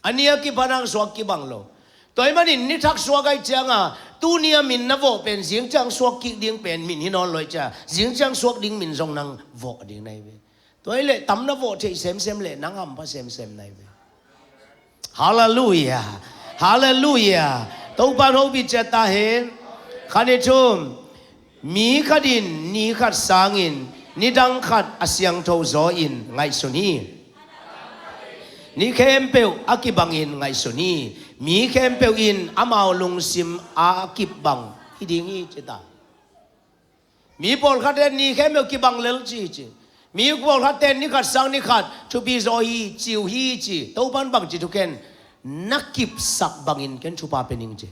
A ni a kipat hang suak kibang lo. Tua ahih manin ni thak suak ahih cianga tuni a min na vawh pen zing ciang suak kik ding pen min hi nawn lo ahih ciang zing ciang suak ding min zong nang vawh ding na hi ve. Tua hi leh tam na vawh theih semsem leh nang hampha semsem na hi ve. Halleluiah. Halleluiah. Topa in hopih ciat ta hen. Khan i thum. Mi khat in ni khat sangin nidang khat a siangtho zaw in ngaihsun hi. Ni khempeuh a kibangin ngaihsun hi. Mi khempeuh in amau lungsim a kibang hi ding hi, ci ta. Mi pawlkhat in ni khempeuh kibang lel ci, ci. Mi pawlkhat in ni khat sang ni khat thupi zaw hi, ci uh hi, ci. Topa in bangci thukhen na kipsak bangin ken thupha pia ning ci.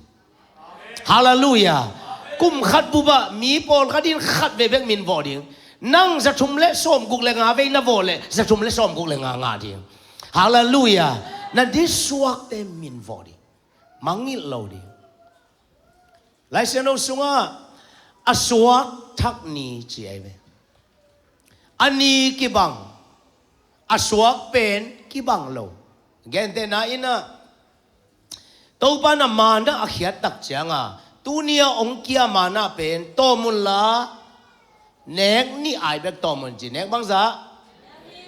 Halleluiah. Kum khat bupah mi pawlkhat in khat vei bek min vawh ding. Nang za thum le sawmguk le nga vei na vawh leh za thum le sawmguk le nga ngah ding. Halleluiah. Na nisuakte min vawh ding. Mangngilh lo ding. Lai Siangtho sungah a suak thak ni ci ahi ve. A ni kibang, a suak pen kibang lo. Gentehna in ah, Topa in a manna a khiat tak ciangin, tuni a hong kia manna pen tawm unla, nek nih ai bek tawm un ci. Nek bangzah?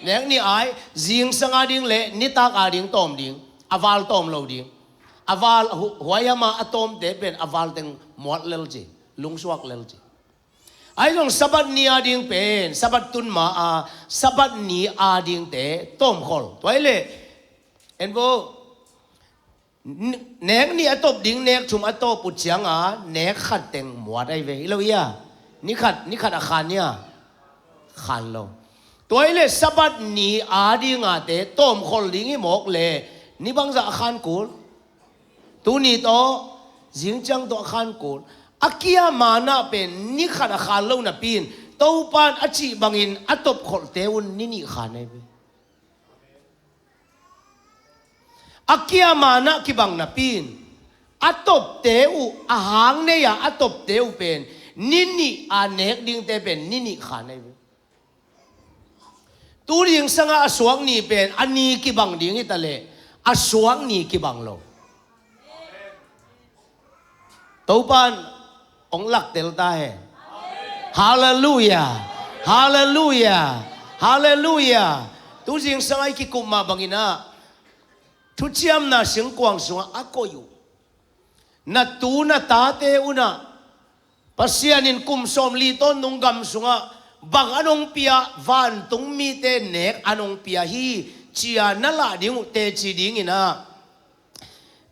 Nek nih ai, zingsang ading le nitak ading tawm ding, a val tawm lo ding. A val hu-, huaiham a a tawmte pen a val teng muat lel ci, lungsuak lel ci. Ahi zong Sabbath ni ading pen, Sabbath tun ma a, Sabbath ni adingte tawmkhol. Tua hi leh, en vo, n-, nek nih a tawp ding, nek thum a tawp uh ciangin, nek khat teng muat ahi ve. Hi lo hia? Ni khat, ni khat a khan hia? Khan lo. Tua hi leh Sabbath ni adingate tawmkhol ding hi mawk leh, ni bangzah a khan kul? Tuni tawh, zingciang tawh a khan kul. A kia manna pen ni khat a khan lo napi in, Topa in a cih bangin a tawpkholhte un ni nih khan ahi ve. A kia manna kibang napi in, a tawpte uh, a hang nei a a tawpte uh pen, ni nih a nek dingte pen, ni nih khan ahi ve. Tu zingsang a a suak ni pen, a ni kibang ding hi ta leh, a suak ni kibang lo. Topa in hong laktel ta hen. Halleluiah. Halleluiah. Halleluiah. Tu zingsang a i kikup mah bangin ah, thuciamna singkuang sungah a koih uh, na tu na tate un ah, Pasian in kum sawmli tawntung gam sungah bang a nong pia, vantung mite nek a nong pia hi, ci-a na lah ding uh teci dingin ah,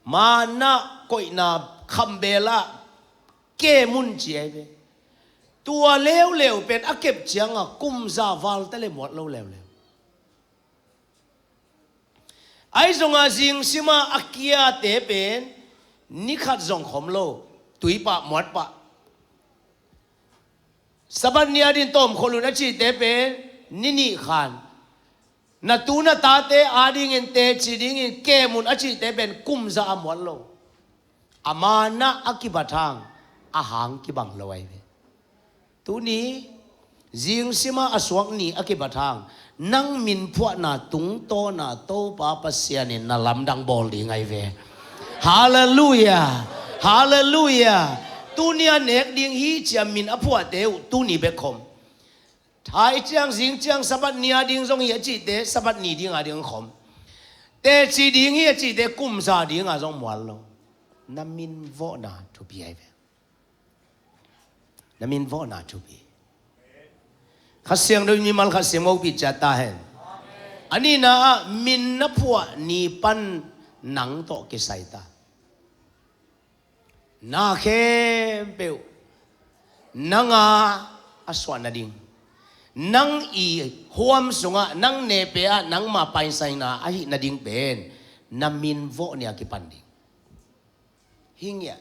manna koihna khambeel ah kem un ci ahi ve. Tua leuleu pen a kep ciangin kum za val ta leh muat lo leuleu. Ahi zongin zingsim a a kiate pen ni khat zong khom lo, tui pah muat pah. Sabbath ni ading tawmkhol un a cihte pen ni nih khan. Na tu na tate adingin teci dingin kem un a cihte pen kum za a muat lo. A manna a kibat hang, a hang kibang lo ahi ve. Tuni, zingsim a a suak ni a kibat hang, nang min phuahna tungtawn a Topa Pasian in na lamdang bawl ding ahi ve. Halleluiah. Halleluiah. Tuni a nek ding hi ci-a min a phuahte uh tuni bek khom. Thai ciang, zingciang Sabbath ni ading zong hi a cihte, Sabbath ni ding ading khom. Teci ding hi a cihte, kum za ding a zong mual lo. Na min vawhna thupi ahi ve. Na min vawhna thupi. Kha Siangtho in mimal khat sim hopih ciat ta hen. A nihna ah, min na phuah ni pan nang tawh kisai ta. Na khempeuh nang a a suah nading, nang i huam sungah, nang nepe ah nangma paisaina ahih nading pen na min vawh ni a kipan ding. Hi ngiah.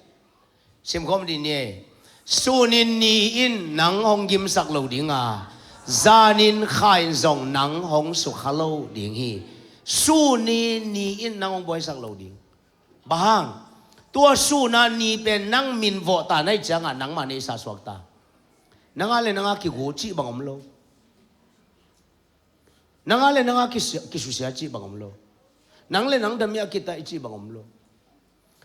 Simkhawm dih ni. Sunin ni in nang hong gimsak lo ding a, zanin kha in zong nang hong sukha lo ding hi. Sunin ni in nang hong buaisak lo ding. Bang hang? Tua sun a ni pen nang min vawh ta na hih ciangah nangma neihsa suak ta. Nang a le nang a kigu cih bang om lo. Nang a le nang a kisusia cih bang om lo. Nang le nang dam i a kita i cih bang om lo.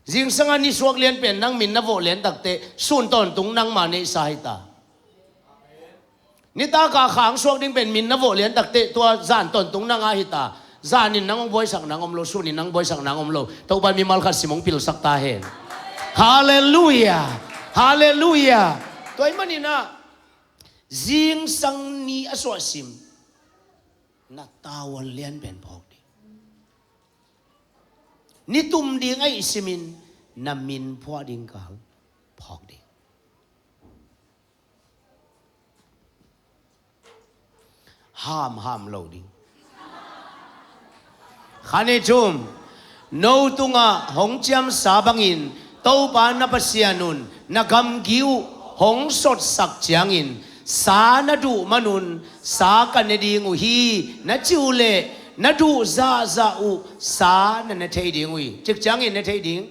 Zingsang a nisuak lian pen nang min na vawh lian takteh sun tawntung nangma neihsa hi ta. Nitak a khang suak ding pen min na vawh lian takteh tua zan tawntung nang a hi ta. Zanin nang hong buaisak nang om lo, sunin nang buaisak nang om lo. Topa in mimal khat sim hong pilsak ta hen. Halleluiah. Halleluiah. Tua ahih manin ah, zingsang ni a suah sim, na tavuan lian pen phawk ding. Ni tum ding ahih simin na min phuah ding kal phawk ding. Hamham lo ding. Kha ni thum, No tungah hong ciamsa bangin Topa na Pasian un na gamgi uh hong sotsak ciangin, sa na duh manun sa ka ne ding uh hi, na cih uh leh na duh zahzah uh sa na ne thei ding uh hi. Cik ciangin ne thei ding.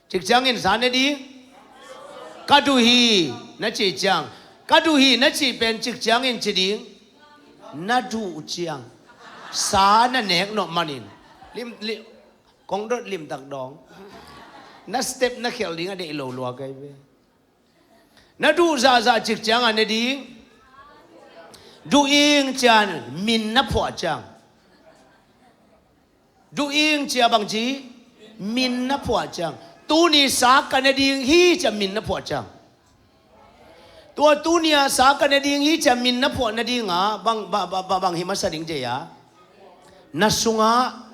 Cik ciangin sa ne ding. Ka duh hi na cih ciang, ka duh hi na cih pen cik ciangin ci ding. Na duh ciang sa na nek nop manin. Lim, lim, kong dot limtak dawng. Na step na khelh ding a deih lo lua kai ve. Na duh zahzah cik ciang a ne ding. Duh ing cian min na phuah ciang. Duh ing cia bang ci? Min na phuah ciang. Tuni sa ka ne ding hi cia min na phuah ciang. Tua tuni a sa ka ne ding hi cia min na phuah nading a bang, ba, ba, ba, bang hi masa ding cia? Na sungah,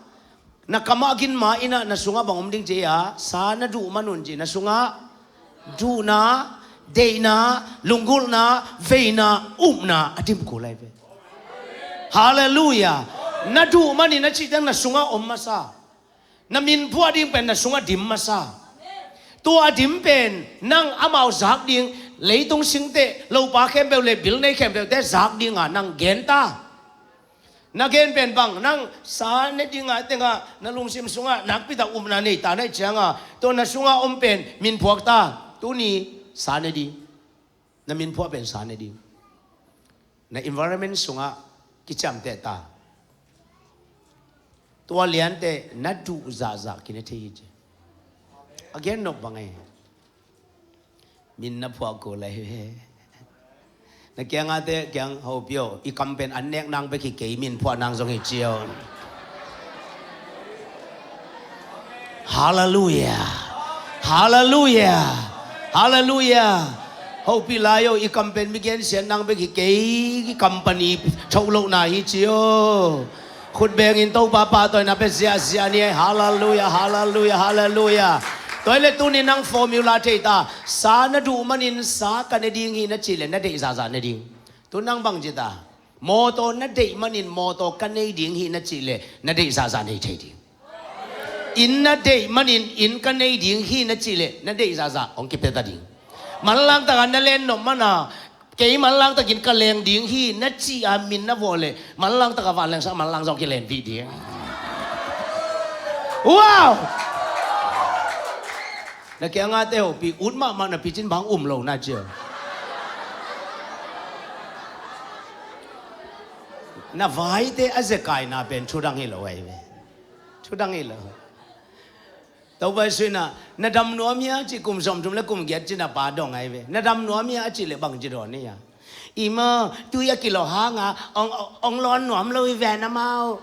na kamah gin ma inah na sungah bang om ding cia? Sa na duh manun ci na sungah duhna, deihna, lunggulhna, veina, upna a dim kul lai ve. Halleluiah. Na duh manin a cih teng na sungah om masa. Na min phuah ding pen na sungah dim masa. Tua a dim pen nang amau zak ding, leitung singte, lopa khempeuh le bil nei khempeuhte zak dinga nang gen ta. Na gen pen bang, nang sa ne dinga tengah na lungsim sungah nakpitak upna nei ta na ih cianga tua na sungah om pen min phuak ta. Tuni sa ne ding. Na min phuah pen sa ne ding. Na environment sungah kiciamteh ta. Tua liante na duh zahzah kine thei hi ci. A gen nop bang e. Min na phuah ko lai he. Na kiangate kiang hopih o, i kam pen an nek nang bek hi kei, min phuah nang zong hi cio. Halleluiah. Halleluiah. Halleluiah. Hopih lai o, i kam pen mi gensiat nang bek hi kei, i company tho lohna hi cio. Khut bengin Topa pahtawina pia ziahziah ni. Halleluiah, halleluiah, halleluiah. Tua hi le tuni nang formula thei ta. Sa na duh manin sa ka ne ding hi na cih le na deih zahzah ne ding. Tu nang bang ci ta. Mawtaw na deih manin mawtaw ka nei ding hi na cih le na deih zahzah nei thei ding. Inn na deih manin inn ka nei ding hi na cih le na deih zahzah hong kipia ta ding. Manlang taka na len nop mana kei manlang takin ka leng ding hi na ci a min na vuah le manlang taka vanleng sang manlang zong kilen vih ding. Wow! Na kiangate hopih ut mahmah na picin bang um lo na cia. Na vaite a zekaina pen thudang hi lo ai ve. Thudang hi lo. Topa Jesu inah na dam nuam hia cih kum sawmthum le kum giat cih na pa dong ai ve. Na dam nuam hia a cih le bang ci dawn hia? Ima tui a kilawh hanga ong, ong lawn nuam lo hi ve na mau.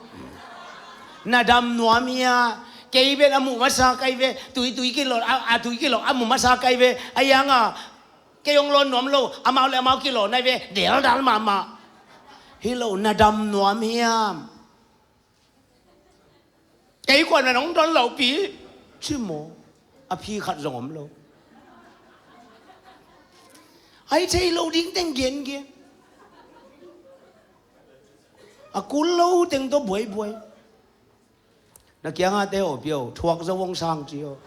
Na dam nuam hia? Kei pen a muh masa kai ve. Tui, tui kilawh a, a tui kilawh a muh masa kai ve. A yanga kei ong lawn nuam lo, amau le amau kilawh nai ve. Deldal mahmah. Hi lo, na dam nuam hiam? Kei kuan na nong don lo pi ci maw? A phi khat zong om lo. Ai thei lo ding teng gen gen. A kul lo teng tawh buaibuai. Na kiangate aw pio thuak zo hong sang ci aw.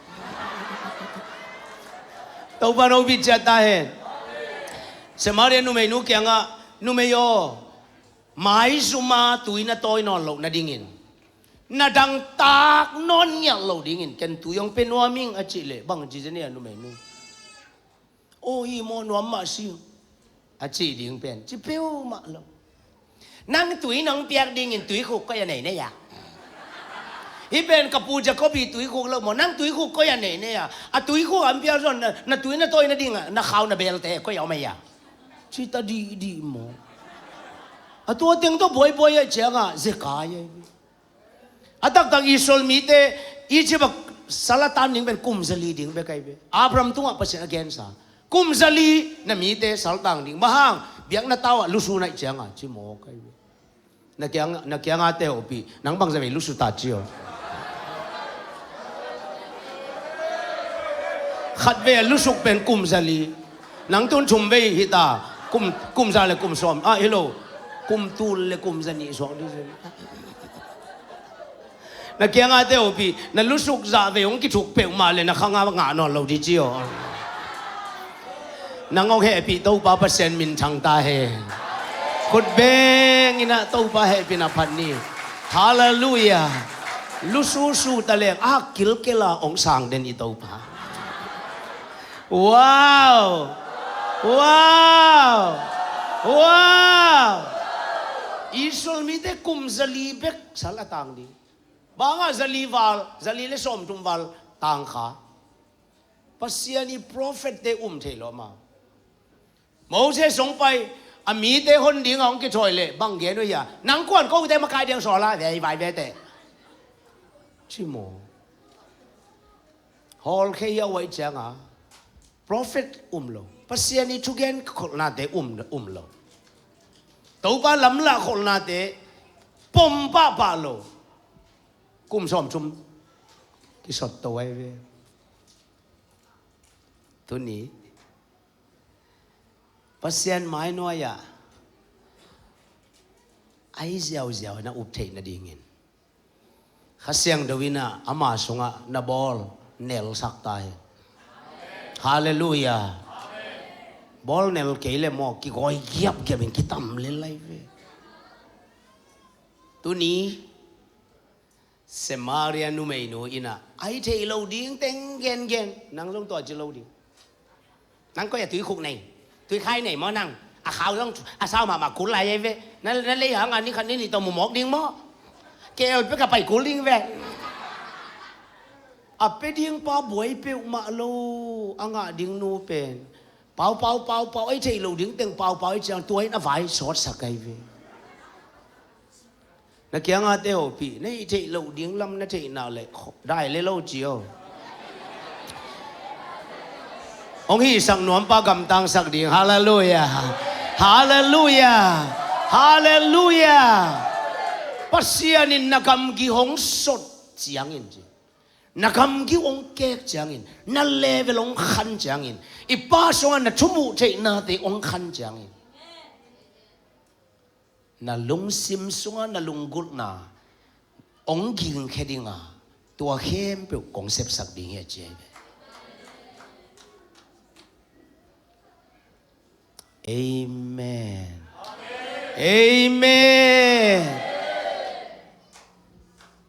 Topa no bit ciat ta hen. Samaria numeinu kiangah numei aw, maizuma tui na tawi nawn loh nadingin na dangtak nawn ngiat lo dingin ken tui hong pe nuam ing a cih leh bang ci zen hia numeinu? Aw hi maw nuam mah si a cih ding pen ci peuhmah lo. Nang tui nang piak dingin tuikhuk koi a nei nei a? Hi pen ka pu Jacob hi tuikhuk lo maw? Nang tuikhuk koi a nei nei a? A tuikhuk an piak zon na, na tui na tawi nading a na khau na belte koi a om a hia? Ci ta dihdih maw? A tua teng tawh buaibuai a ciangah zekai a hi. A taktak Israel mite Egypt a sal a tan ding pen kum zali ding bek ahi ve. Abraham tungah Pasian a gensa kum zali na mite saltang ding. Bang hang? Biakna tau ah lusu naih cianga ci mawk ahi ve. Na kiang, na kiangate hopih nang bangza vei lusu ta cio. Khat vei a lusuk pen kum zali. Nang tun thum vei hita. Kum, kum za le kum sawm ah hi lo. Kum tul le kum zanih suak ding zel. Na kiangah te hopih, na lusuk zah vei hong kithuk peuhmah le na khangah ngah nawn lo dih ci aw. Nang hong hehpih Topa Pasian minthang ta hen. Khut beng in ah Topa hehpihna phat ni. Halleluiah. Lususu ta leng a kilkela hong sang den i Topa. Wow! Wow! Wow! Israel mite kum zali bek sal a tang ding. Bangah zali val, zali le sawmthum val tang kha. Pasian i prophet te um thei lo ma. Moses hong pai, a mite hon ding a hong kithawi le bang gen uh hia? Nang kuan kote makai ding sawl a vei vai vete. Ci maw. Hawlkhia hi a uaih cianga prophet um lo. Pasian i thugen kholhnate um, um lo. Topa lamlah kholhnate pom pahpah lo. Kum sawmthum kisot to ai ve. Tuni Pasian mai nuai-ah ai ziauziau na up theih nadingin Kha Siangtho in ah ama sungah na bawl nelsak ta hi. Halleluiah. Bawl nel kei le maw kigawi giapgiap in kitam lel lai ve. Tuni Samaria numeinu in ah ai theih lo ding teng gengen, nang zong tua ci lo ding. Nang koi a tuikhuk nei, tuikhai nei maw nang? A khau zong a sau mahmah kul lai ei ve. Na, na lei hanga ni khat ni nih tawh mu mawk ding maw? Kei a pek a pai kul ding ve. A pe ding pa buai peuhmah lo, a ngah ding nu pen pau pau pau pau, ei theih lo ding teng pau pau ei ciang tua in a vai sawtsak ei ve. Na kiangah te hopih, na hih theih loh ding lam na theihna le dai le lo ci aw. Hong hihsak nuampa gamtangsak ding. Halleluiah. Halleluiah. Halleluiah. Pasian in na gamgi hong sot ciangin ci, na gamgi hong kek ciangin, na level hong khan ciangin, i pa sungah na thumuh theihnate hong khan ciangin, na lungsim sungah na lunggulhna hong gingkhia dinga, tua khempeuh kong sepsak ding hi a ci ahi ve. Amen. Amen.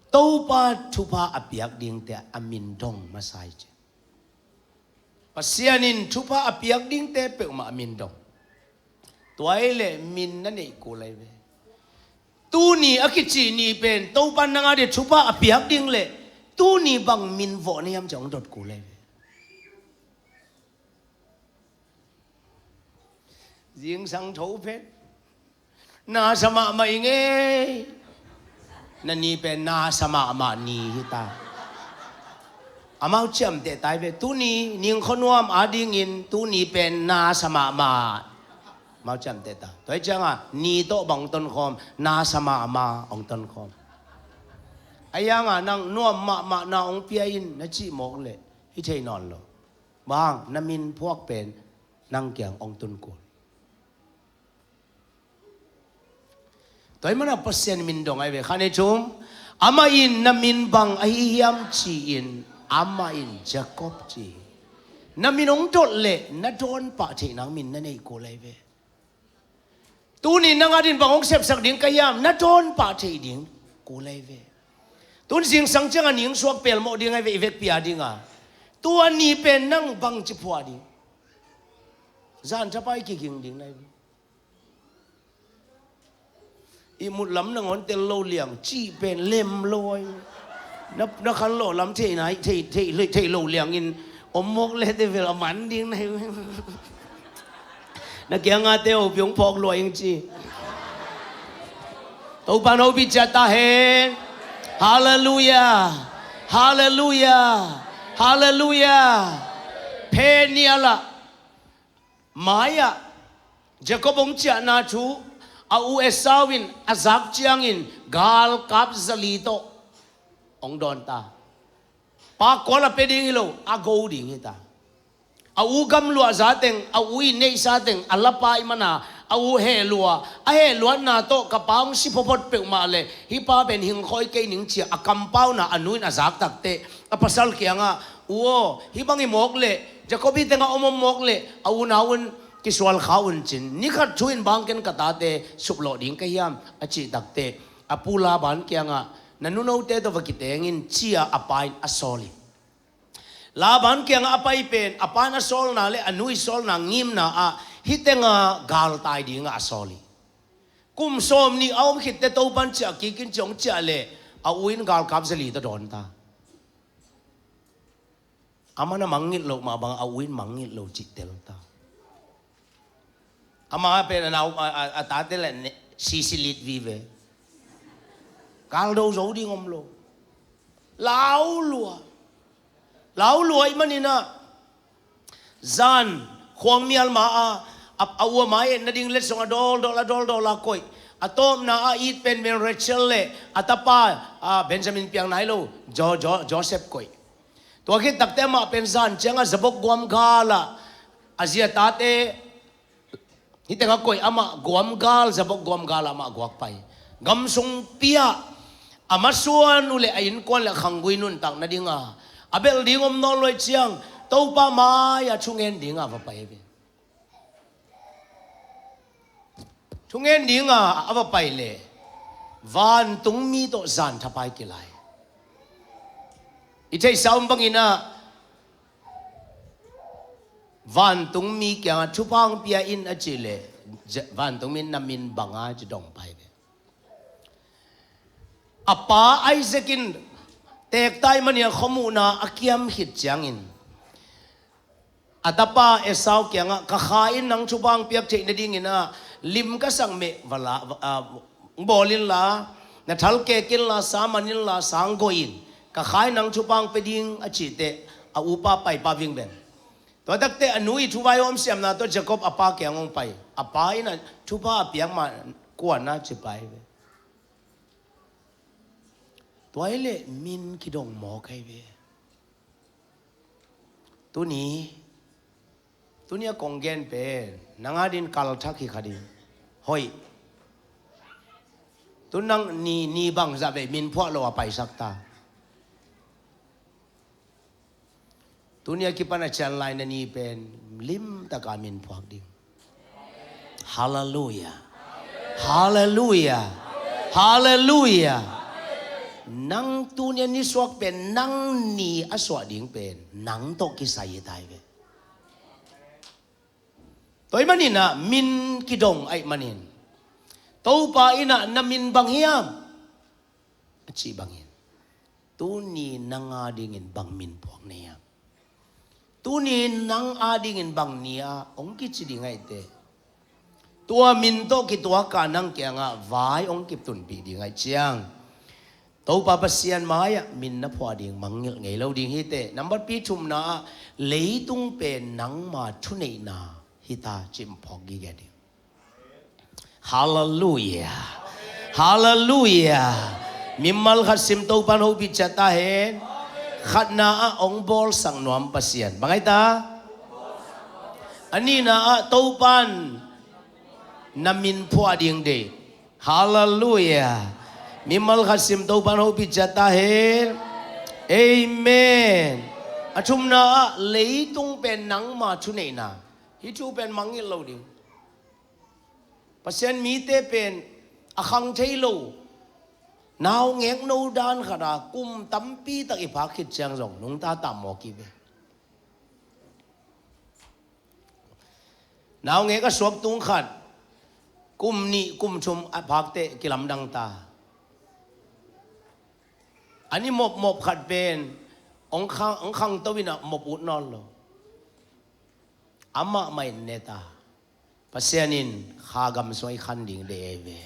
Topa thupha a piak dingte a min dong masa hi ci. Pasian in thupha a piak dingte peuhmah a min dong. Tua hi le min na neih kul lai ve. Tuni a kici ni pen Topa nang a dih thupha a piak ding le tuni bang min vawh na hiam ci hong dot kul lai ve. Zingsang tho pen nasa mahmah i ngei. Na ni pen nasa mahmah ni hi ta. Amau ciamteh tai ve. Tuni ningkho nuam adingin tuni pen nasa mahmah. Amau ciamteh ta. Tua hi cianga ni tawh bang hong tonkhawm, nasa mahmah hong tonkhawm. Ahi hanga nang nuam mahmah na hong pia in na cih mawk leh hi thei nawn lo. Bang na min phuak pen nang kiang hong tun kul. Tua hi mana Pasian min dong ai ve. Khan ei thum, amah in na min bang ahi hiam ci-in amah in Jacob ci hi. Na min hong dot leh na dawn pah theih nang min na neih kul ai ve. Tuni nang a din bang hong sepsak ding ka hiam na dawn pah theih ding kul ai ve. Tun zingsang cianga ning suak pelmawh ding ai ve i vekpi a dinga. Tua ni pen nang bang ci phuah ding. Zan thapai kiging ding nai ve. I mut lam nangawn tel lo liang cih pen lem lo ai. Na, na khan lawh lam thei nai, thei, thei, thei lo liangin om mawk le te vel a man ding nai. Na kianga te hopih hong phawk lua ing ci. Topa hopih ciat ta hen. Halleluiah. Halleluiah. Halleluiah. Peniel ah mai-ah Jacob hong ciahna thu a u Esau in a zak ciangin galkap zali tawh hong dawn ta. Pa kual a pia ding hi lo, a go ding hi ta. A u gamluah zateng, a u i neihsa teng a lapa i mana A u heh lua, a heh luatna tawh ka pa hong si photphot peuhmah leh hih pa pen hing khawi kei ning ci-a a kampauna a nu in a zak takteh a pasal kiangah, "U aw, hih bang hi mawk leh, Jacob hih tengah om om mawk leh a unau un kisual kha un cin, ni khat thu in bang ken ka tate suplawh ding ka hiam?" a cih takteh a pu Laban kiangah, "Na nunote tawh va kiteng in," ci-a a pa in a sawl hi. Laban kiangah a pai pen a pa in a sawlna le a nu i sawlna ngimna ah hih tenga galtai dingah a sawl hi. Kum sawmnih a om khitteh Topa'n ciah kik in ci hong ciah leh a u in galkap zali tawh dawn ta. Aman a mangngilh loh mah bang a u in mangngilh lo cih tel ta. Amah pen a nau, a, a, a tate leh ne, sisi lit vive. Galdo zo ding om lo. Lau lua. Lau lua ahih manin ah, zan khuang mial ma a, a, a u a mai etna ding letsong a dawldawl, a dawldawl a koih. A tawpna a it penpen Rachel le a tapa, a, Benjamin piang nai lo, Jo, Jo, Joseph koih. Tua khit takteh amah pen zan ciangah zabok guam gal ah a zi a tate hih tengah koih, amah guam gal, zabok guam gal ah amah guak pai. Gam sung pi-ah a masuan uh le a innkuan le a khanggui nuntak nadinga a belh ding om nawn lo ahih ciang Topa mai-ah thungen dingah va pai ve. Thungen dinga a va pai leh vantungmi tawh zan thapai kilai. I theihsa om bangin ah vantungmi kiangah thupha hong pia in a cih leh, vantungmi in na min bang a ci dong pai ve. A pa Isaac in teekta ahih manin a khuamuhna a kiam khit ciangin a tapa Esau kiangah, "Ka kha in nang thupha hong piak theih nadingin ah lim ka sak meh va la, va, ah, hong bawl inla, na thal kek inla, sa man inla, sa hong gawh in, ka kha in nang thupha hong pia ding," a cihteh a upa paipa vingven. Tua takteh a nu i thuvai hawm siamna tawh Jacob a pa kiang hong pai. A pa in ah thupha a piak mah kua na ci pai ve. Tua hi leh min kidong mawk ahi ve. Tuni, tuni a kong gen pen nang a dingin kalthak hi kha ding. Hoih. Tu nang ni, ni bangzah vei min phuah lo a paisak ta. Tuni a kipan a cian lai na ni pen limtaka min phuak ding. Halleluiah. Halleluiah. Halleluiah. Nang tuni a nisuak pen nang ni a suah ding pen nang tawh kisai hi ta hi ve. Tua ahih manin ah min kidong ahih manin Topa in ah na min bang hiam a cih bangin tuni nang a dingin bang min phuak na hiam? Tuni nang a dingin bang ni-a hong kici ding ahih teh tua min tawh kituaka nang kiangah vai hong kitunpih ding ahih ciang Topa Pasian mai-ah min na phuah ding mangngilh ngei lo ding hi teh. Nambat pi thumna ah leitung pen nangma thuneihna hi ta cih phawk gige ding. Halleluiah. Halleluiah. Mimal khat sim Topa'n hopih ciat ta hen. Khatna ah hong bawlsak nuam Pasian. Bang ahi ta? A nihna ah Topa'n na min phuah ding deih. Halleluiah. Mimal khat sim Topa'n hopih ciat ta hen. Amen. A thumna ah leitung pen nangma thuneihna. Hih thu pen mangngilh lo ding. Pasian mite pen a khang thei lo. Naungek no dan khat a kum tampi tak i phak khit ciang zong nungta tam mawk hi ve. Naungek a suak tung khat kum nih kum thum a phak teh kilamdang ta. An i mopmop khat pen hong khang, hong khangto in a mop ut nawn lo. Amah mah in ne ta. Pasian in kha gam sung i khan ding deih ahi ve.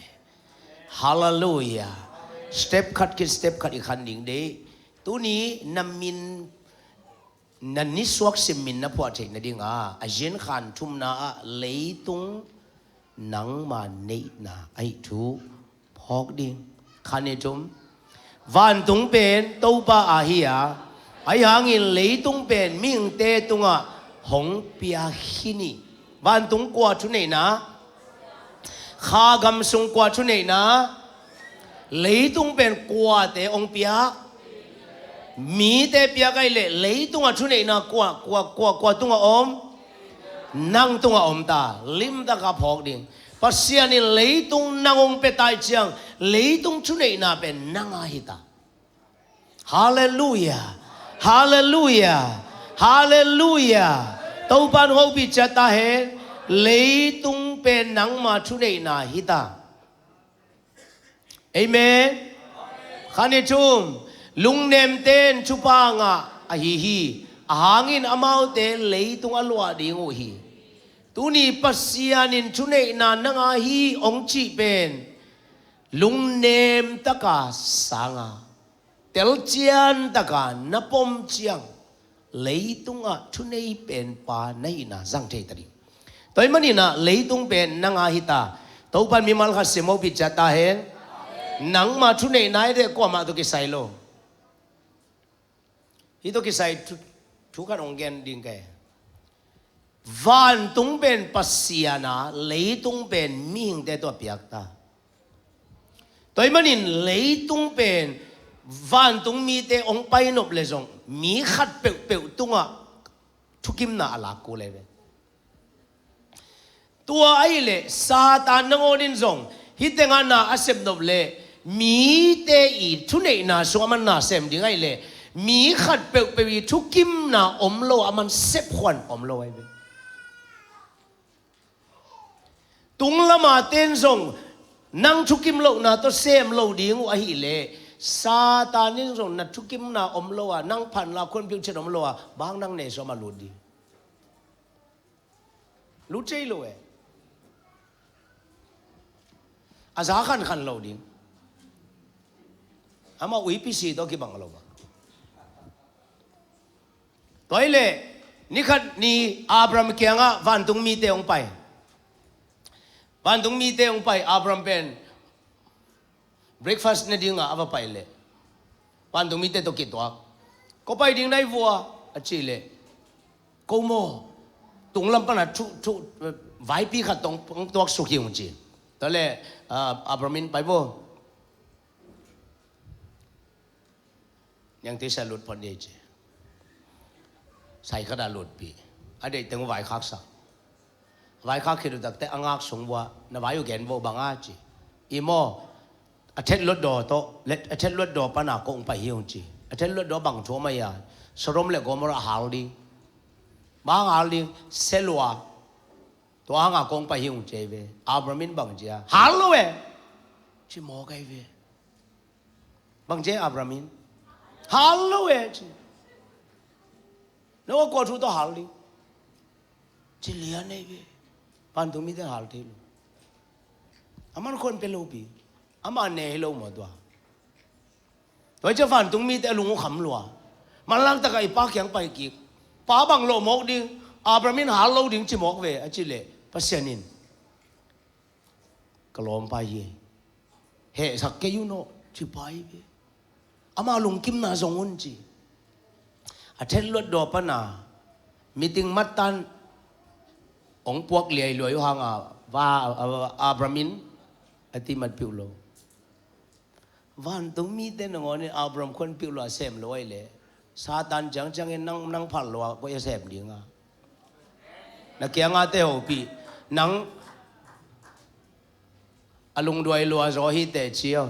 Halleluiah. Step khat khit step khat i khan ding deih. Tuni na min, na nisuak sim min na phuah theih nadinga a zin khan thumna ah leitung nangma neihna ahi thu phawk ding. Khan i thum. Vantung pen Topa a hi a, ahi hangin leitung pen mihingte tungah hong pia hi ni. Vantung kua thuneihna? Kha gam sung kua thuneihna? Leitung pen kuate hong piak? Mite piak ahih leh leitungah thuneihna kua, kua, kua, kua tungah om? Nang tungah om ta. Limtaka phawk ding. Pasian in leitung nang hong pia ta ahih ciang leitung thuneihna pen nang a hi ta. Halleluiah. Halleluiah. Halleluiah. Topa'n hopih ciat ta hen. Leitung pen nangma thuneihna hi ta. Amen. Khan i thum. Lungnemte in thupha ngah ahi hi. Ahang in amaute leitung a luah ding uh hi. Tuni Pasian in thuneihna nang a hi hong cih pen lungnem taka sang a, telcian taka na pom ciang leitungah thunei penpa na hihna zang thei ta ding. Tua ahih manin ah leitung pen nang a hi ta. Topa'n mimal khat sim hopih ciat ta hen. Nangma thuneihna hi teh kuamah tawh kisai lo. Hih tawh kisai thu, thu khat hong gen ding ka hi. Vantung pen Pasian a, leitung pen mihingte tawh a piak ta. Tua ahih manin leitung pen vantung mite hong pai nop leh zong mi khat peuhpeuh tungah thukimna a lak kul ahi ve. Tua ahih leh Satan nangawn in zong hih tengah na a sep nop leh mite i thuneihna sung a man na sem ding ahih leh mi khat peuhpeuh i thukimna om lo a man sep khuan om lo ahi ve. Tung lama ten zong nang thukim lohna tawh sem lo ding uh ahih leh Satan in zong na thukimna om lo a, nang phan la khuan piuh chet om lo a, bang nang nei sawm a lut ding. Lut thei lo e. A za khankhan lo ding. Amah uipi si tawh kibang lo bang. Tua ahih leh ni khat ni Abraham kiangah vantung mite hong pai. Vantung mite hong pai, Abraham pen breakfast ne dingah a va pai leh vantung mite tawh kituak. Ko pai ding na hi vua a cih leh, ko maw, tunglam pana thu, thu, vaipi khat tawh hong tuaksuk hi ung ci. Tua leh, ah, Abraham in pai vua. Niangtui sai lut phot dih ci. Sai khat a lutpih. A deih teng uh vaikhak sak. Vaikhak khit uh takteh a ngak sung vua, na vai uh gen vo bang a ci. I maw, a thet luat daw tawh, a thet luat daw pana kong pai hi ung ci. A thet luat daw bang thu om a hia? Sodom le Gomorrah hal ding. Bang hal ding, se lua. Tua hanga kong pai hi ung ci ahi ve. Abraham in bang ci a? Hal lo e. Ci mawk ahi ve. Bang ci Abraham in? Hal lo e ci. No a kua thu tawh hal ding? Ci lian ahi ve. Vantung mite hal thei lo. Aman khuan pia lopi. Ama ne hi lo maw tua. Tua hi ciah vantung mite a lung uh kham lua. Manlang takah i pa kiang pai kik. Pa bang lawh mawk ding? Abraham in hal lo ding ci mawk ve a cih leh Pasian in ka lawmpa hi. Hehsak kei un aw ci pai ve. Ama lungkimna zong un ci. A thet luat daw pana meeting mattan hong puak liailuai uh hanga va, a, a, Abraham in a ti matpih uh lo. Vantung mite nangawn in Abraham khuanpih uh lo a sem lo ahi leh Satan ciangciang in nang, nang phal lo a koi a sem ding a. Na kiangate hopih. Nang a lungduai lua zaw hi teh ci aw.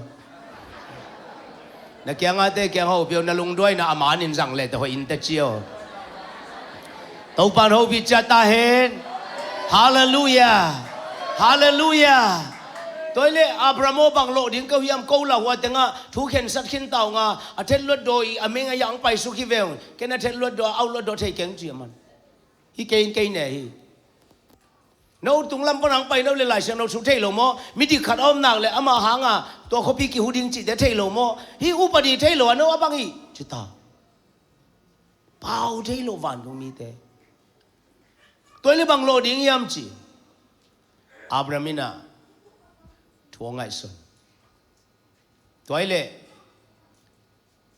Na kiangate kiang hopih aw, na lungduaina a man in zang le teh hoih in teh ci aw. Topa'n hopih ciat ta hen. Halleluiah. Halleluiah. Tua hi leh Abraham aw bang lawh ding ka hiam, ko lah hua tengah thu khensat khin ta ung a, a thet luat daw i a meng a yah hong paisuk hi ve ung. Ken a thet luat daw a, a ut luat daw thei keng ci a man. Hi kei in kei ne hi. No tunglam pan hong pai no le Lai Siangtho thu thei lo maw? Midik khat a om nak le ama hanga tua khuapi kihu ding cihte thei lo maw? Hi upadi thei lo a no a bang hi ci ta. Pau thei lo vantung mite. Tua hi leh bang lawh ding hiam ci. Abraham in a thu a ngaihsun. Tua hi leh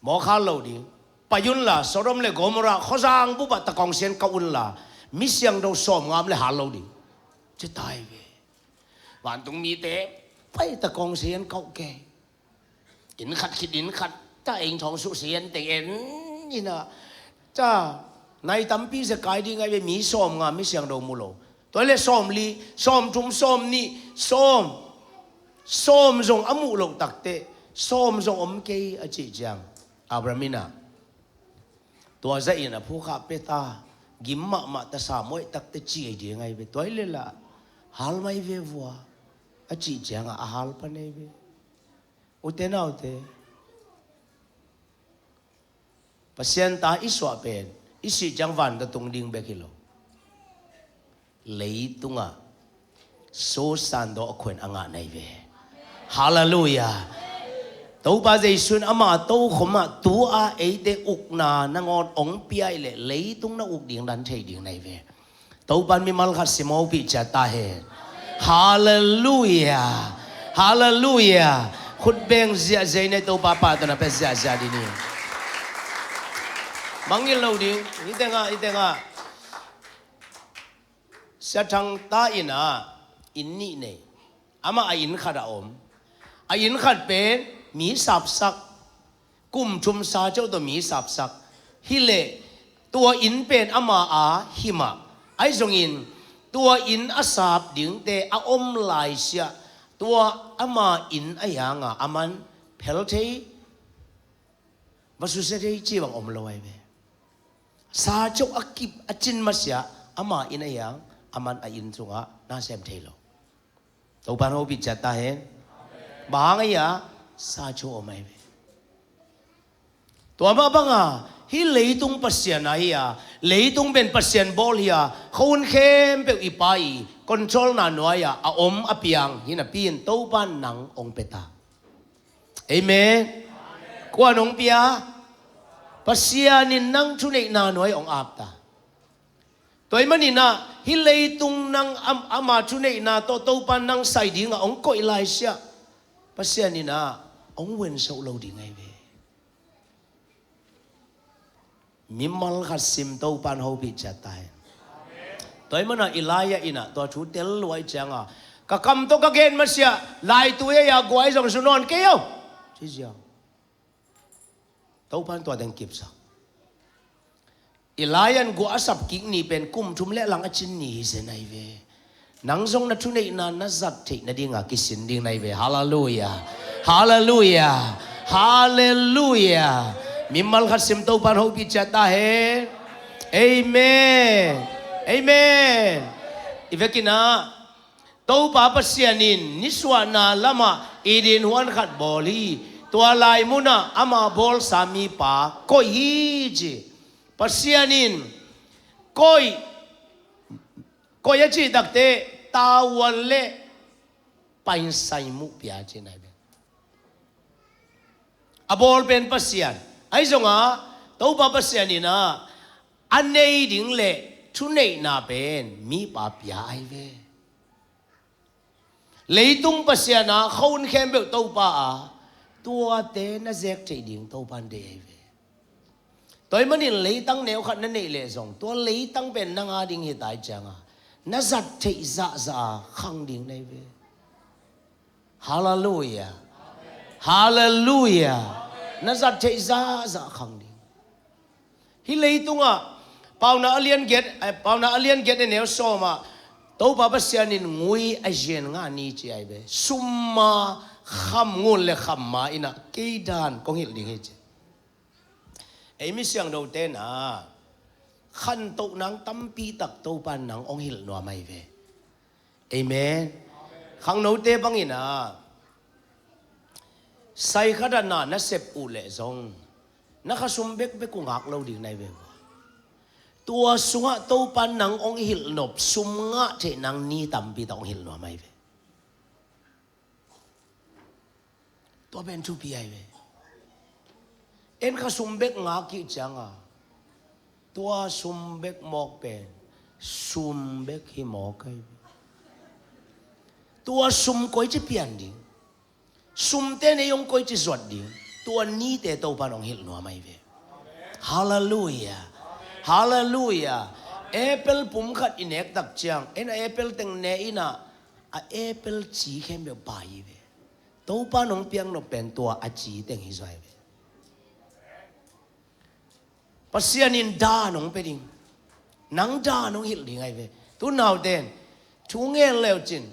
mawk hal lo ding. Pai unla Sodom le Gomorrah khuazang bupah takawng sian kah unla mi siangtho sawmnga om le hal lo ding ci ta hi ve. Vantung mite pai ta kong sian kau ke. Inn khat khit inn khat ta eng thong suh sian teng en ina ta nai tampi zekai ding ai ve, mi sawm nga mi siang do mu lo. Tua le sawm li, sawm thum, sawm nih, sawm sawm zong a muh loh takte sawm zong om kei a cih ciang Abraham ina tua zahin a phukha peta gim mahmah ta sa muai takte ci ai ding ai ve. Tua i le la hal mai ve vua a cih cianga a hal pan ai ve. Ute naute, Pasian ta i suah pen i sih ciang vanta tung ding bek hi lo. Leitungah susan dawh a khuan a ngah nai ve. Halleluiah. Topa Jesu in ama tokhomah tua eite ukna nangawn ong piai leh leitung na uk ding dan thei ding nai ve. Topan mimal khat sim hopih ciat ta hen. Halleluiah. Halleluiah. Khut beng ziahziah i nei Topa pah tawh na pia ziahziah dih ni. Mangngilh lo ding. Hi tengah, hi tengah. Sia Thang ta ina inn nih nei. Amah a inn khat a om. A inn khat pen mi sapsak, kum thum sa ceuh tawh mi sapsak. Hi leh tua inn pen ama a himah. Ahi zongin tua inn a sap dingte a om lai siah tua ama inn a hianga a man phel thei, va susia thei ci bang om lo ai ve. Sa ceuh a kip a cin masiah ama inn a hiang a man a inn sungah na sem thei lo. Topan hopih ciat ta hen. Bang hang a hia sa ceuh om ai ve. Tua mah banga hi leitung Pasian a hia, leitung pen Pasian bawl hia, khawun khempeuh i pa i control na nuai a a om a piang hi napi in Topan nang ong peta. Amen. Kuan ong pia? Pasian in nang thuneihna nuai ong apta. Tua i maninah hi leitung nang am, ama thuneihna tawh Topan nang sai dingah ong koih lai siah Pasian inah ong wensoh lo ding ai ve. Mimal khat sim Topan hopih ciat ta hen. Tua i manah Elijah inah tua thu tel luai cianga ka kam tawh ka gen masiah laitui a guai zong zu nawn kei o. Ci ziau. Topan tua deng kipsak. Elijah in guah a sap kik ni pen kum thum le lang a cin ni hi zen ai ve. Nang zong na thuneihna na zat theih nadinga kisin ding nai ve. Halleluiah. Halleluiah. Halleluiah. Mimal khat sim Topan hopih ciat ta hen. Amen. Amen. I vekinah Topa Pasian in nisuahna lamah Eden huan khat bawl hi. Tua lai munah ama bawlsa mipa koih hi ci. Pasian in koih, koih a cih takte tavuan le painsai muh pia ci nai ve. A bawl pen Pasian ahi zongah Topa Pasian inah a nei ding le thuneihna pen mipa pia ai ve. Leitung Pasian a khawun khempeuh Topa a tuate na zek theih ding Topan deih ai ve. Tua i manin leitang neu khat na neih leh zong tua leitang pen nang a ding hi tai cianga na zat theih zahzah a khang ding nai ve. Halleluiah. Halleluiah. Na zat theih zahzah a khang ding. Hi leitungah Pauna a lian giat, eh, Pauna a lian giat a neu sawmah Topa Pasian in ngui a zian ngah ni ci ai ve. Summa kham ngun le khamma inah kei dan kong hilh ding hi ci. Ei mi siangtho tenah khantoh nang tampi tak Topan nang ong hilh nuam ai ve. Amen. Khangnote bangin ah sai khat ah na na sep uh leh zong na khasum bekbek uh ngak lo ding nai ve uh. Tua sungah Topan nang ong hilh nop sum ngah theih nang ni tampi tak ong hilh nuam ai ve. Tua pen thupi ai ve. En khasum bek ngak kih cianga tua sum bek mawk pen sum bek hi mawk ai ve. Tua sum koici pian ding, sumte nei ong koici zuat ding, tua nite Topan ong hilh nuam ai ve. Halleluiah. Halleluiah. Apple pum khat i nek tak ciang en a apple teng ne inah a apple ci khempeuh pai hi ve. Topa nong piak nop pen tua a ci teng hi zaw hi ve. Pasian in dan hong pia ding. Nang dan hong hilh ding ahi ve. Tu nauten thu ngen leucin,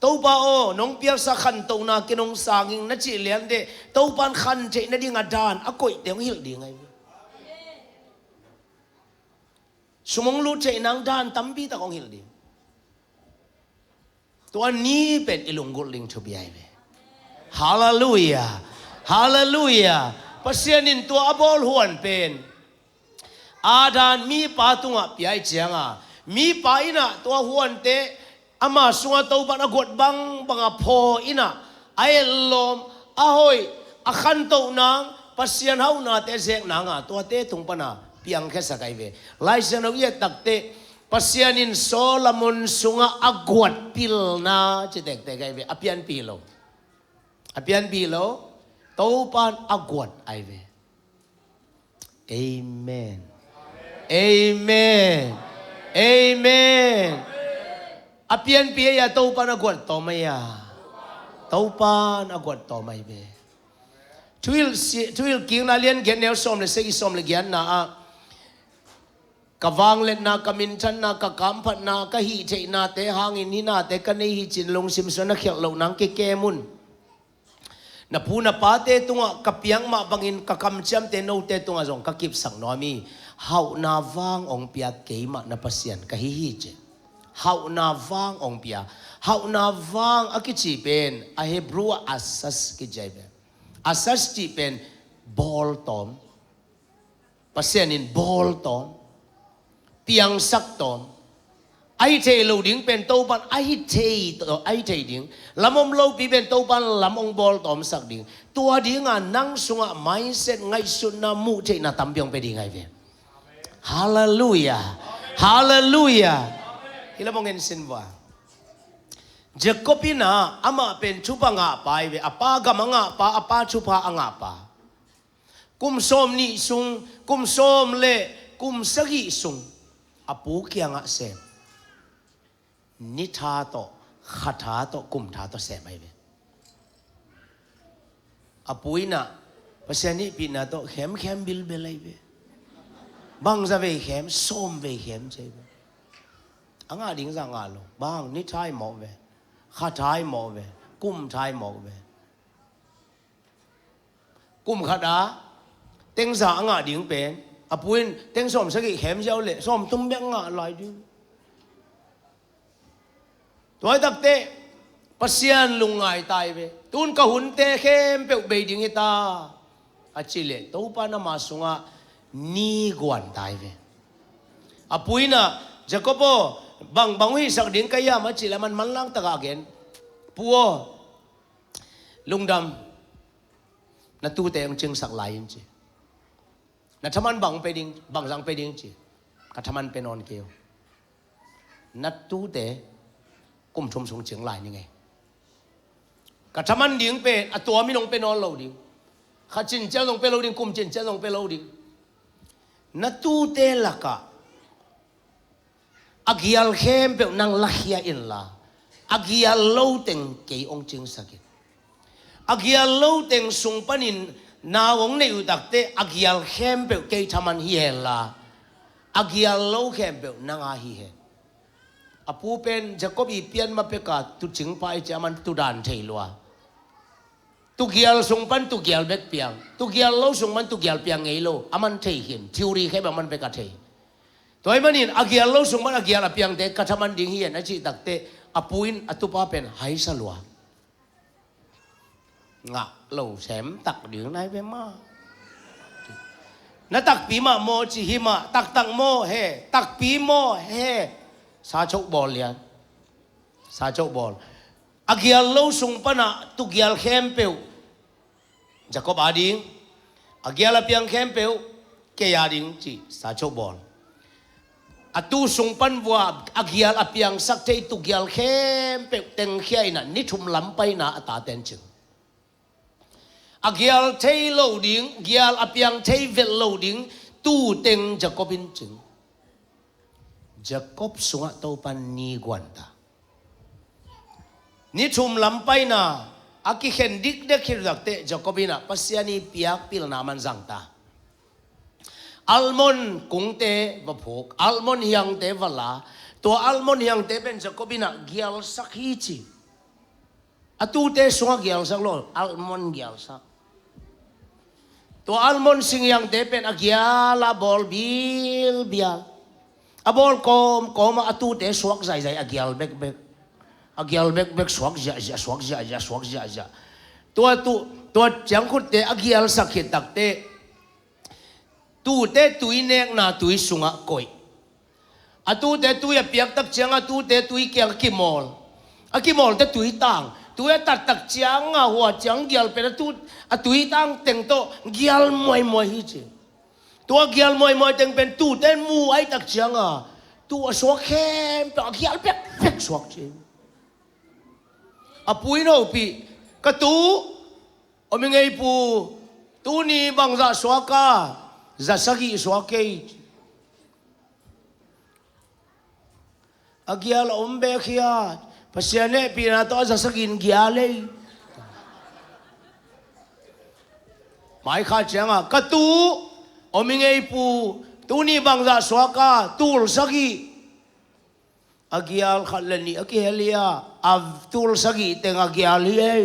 Topa aw, nong piaksa khantohna ke nong sanging na cih lian deh. Topan khan theih nading a dan a koihte hong hilh ding ahi ve. Sum hong lut theih nang dan tampi tak hong hilh ding. Tua ni pen i lunggulh ding thupi ahi ve. Halleluiah. Halleluiah. Pasian in tua a bawl huan pen Adam mipa tungah pia i cianga, mipa innah tua huante ama sungah Topan a guat bangbanga phaw innah a etlawm, a hoih, a khantoh nang, Pasian hauhnate zek nanga tuate tung pana piangkhiasak ahi ve. Laisiangtho i et takteh Pasian in Solomon sungah a guat pilna ci tektek ahi ve. A pianpih lo. A pianpih lo. Topan a guat ahi ve. Amen. Amen. Amen. A pianpih ahi a, Topan a guat tawm ahi a. Topan a guat tawm ahi ve. Thuhilh si-, Thuhilh kikna lian giat neu sawm le sagih, sawm le giatna ah, ka vangliatna, ka minthanna, ka kamphatna, ka hihtheihnate hangin hih nate ka nei hi cin lungsim sungah na khialh loh nang ke kem un. Na pu na pate tungah ka piak mah bangin ka kamciamte note tungah zong ka kipsak nuam hi. Hauhna vang hong pia keimah na Pasian ka hi hi ci. Hauhna vang hong pia. Hauhna vang a kici pen a Hebrew ah asas kici ahi ve. Asas cih pen bawl tawm. Pasian in bawl tawm, piangsak tawm. A hi thei lo ding pen Topan a hi thei, a hi thei ding. Lam om lopi pen Topan lam hong bawl tawmsak ding. Tua dinga nang sungah mindset, ngaihsutna, muh theihna tampi hong pia ding ahi ve. Halleluiah. Halleluiah. Hi lam hong en sin vua. Jacob innah amah pen thupha ngahpa ahi ve. A pa gam a ngahpa, a pa thupha a ngahpa. Kum sawm nih sung, kum sawm le kum sagih sung a pu kiangah sem. Ni tha tawh, kha tha tawh, kum tha tawh sem ahi ve. A pu innah Pasian hehpihna tawh khemkhem bilbel ahi ve. Bangza vei khem, sawm vei khem ci ahi ve. A ngah ding zah ngah lo. Bang, ni tha hi mawk ve. Kha tha hi mawk ve. Kum tha hi mawk ve. Kum khat a teng za a ngah ding pen a pu in teng sawm sagih khem ziau le sawm thum bek ngah lai ding. Tua hi takteh Pasian lungngai ta hi ve. Tun ka hunte khempeuh bei ding hi ta a cih leh Topa in ama sungah ni guan ta hi ve. A pu innah, Jacob aw, bang bang uh hihsak ding ka hiam a cih leh aman manlang takah a gen. Pu aw, lungdam. Na tute hong cingsak lai in ci. Na thaman bang hong pe ding, bangzah hong pe ding ci. Ka thaman pe nawn kei uh. Na tute kum thum sung cing lai ning ei. Ka thaman ding pen a tuam in hong pe nawn lo ding. Kha cincian zong pe lo ding, kum cincian zong pe lo ding. Na tute lakah a gial khempeuh nang lakhia inla, a gial lo teng kei hong cingsak in. A gial lo teng sung panin nau hong neih uh takteh a gial khempeuh kei thaman hi henla, a gial lo khempeuh nang a hi hen. A pu pen Jacob i pian ma peka tucingpa i ci, aman tudan thei lua. Tugial sung pan tugial bek piang, tugial lo sung pan tugial piang ngei lo, aman thei khin, theory khempeuh aman bek a thei. Tua ahih manin a gial lo sung pan a gial a piangte ka thaman ding hi hen a cih takteh a pu in a tupa pen haisa lua. Ngah lo sem tak ding nai ve maw. Na takpi mah maw ci hi mah, taktak maw he, takpi maw he. Sa choh bawl lian. Sa choh bawl. A gial lo sung panah tugial khempeuh Jacob a ding, a gial a piang khempeuh kei a ding ci sa choh bawl. A tu sung pan vua a gial a piangsak thei tugial khempeuh tengkhia inah ni thum lam paina a taten cing. A gial thei lo ding, gial a piang thei velh lo ding tu teng Jacob in cing. Jacob sungah Topan ni guan ta. Ni thum lam paina a kikhen dikdek khit uh takteh Jacob in ah Pasian i piak pilna man zang ta. Almond kungte va phuk, almond hiangte va la. Tua almond hiangte pen Jacob in ah gialsak hi ci. A tute sungah gialsak lo, almond gialsak. Tua almond sing hiangte pen a gial a bawl bilbial. A bawl kawmkawm ah a tute suak zaizai, a gial bekbek. A gial bekbek, suak ziahziah, suak ziahziah, suak ziahziah. Tua tu, tua ciangkhutte a gialsak khit takteh tute tui nekna tui sungah koih. A tute tui a piak tak ciangah a tute tui kiang a kimawl. A kimawlte tui tang. Tui a tat tak ciangah hua ciang gial pen a tu, a tui tang teng tawh gial muaimuai hi ci. Tua gial muaimuai teng pen tute mu ai tak ciangah tu a suak khempeuh a gial pekpek suak ci. A pu in hopih, ka tu, om i ngei pu, tuni bangzah suak a, za sagih suak kei. A gial a om bek hi a, Pasian hehpihna tawh a za sagih in gial ei. Mai kha ciangah, ka tu, om i ngei pu, tuni bangzah suak a, tul sagih. A gial khat le nih a kihel hi a, a tul sagih teng a gial hi ei.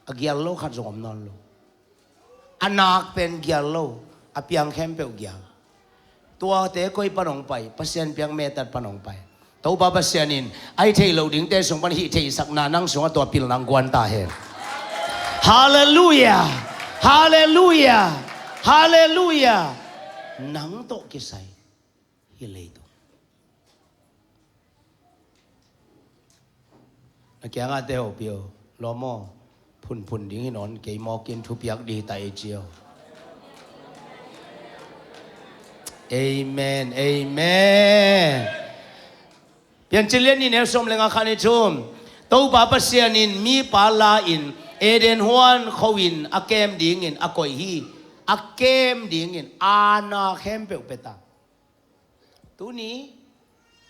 A gial lo khat zong om nawn lo. A nak pen gial lo, a piang khempeuh gial. Tuate koi pan hong pai? Pasian piak metat pan hong pai. Topa Pasian in a hih theih loh dingte sung pan hih theihsakna nang sungah tua pilna hong guan ta hen. Halleluiah. Halleluiah. Halleluiah. Nang tawh kisai hi leitung. Na kiangah te ho pio, lawm aw, phunphun ding hi nawn kei mawk in, thupiak ding hi ta ei ci aw. Amen, amen. Piancil lian nih, neu sawm le nga, khan i thum. Topa Pasian in mipa la in Eden huan kho in a kem dingin a koih hi. A kem dingin aana khempeuh pia ta. Tuni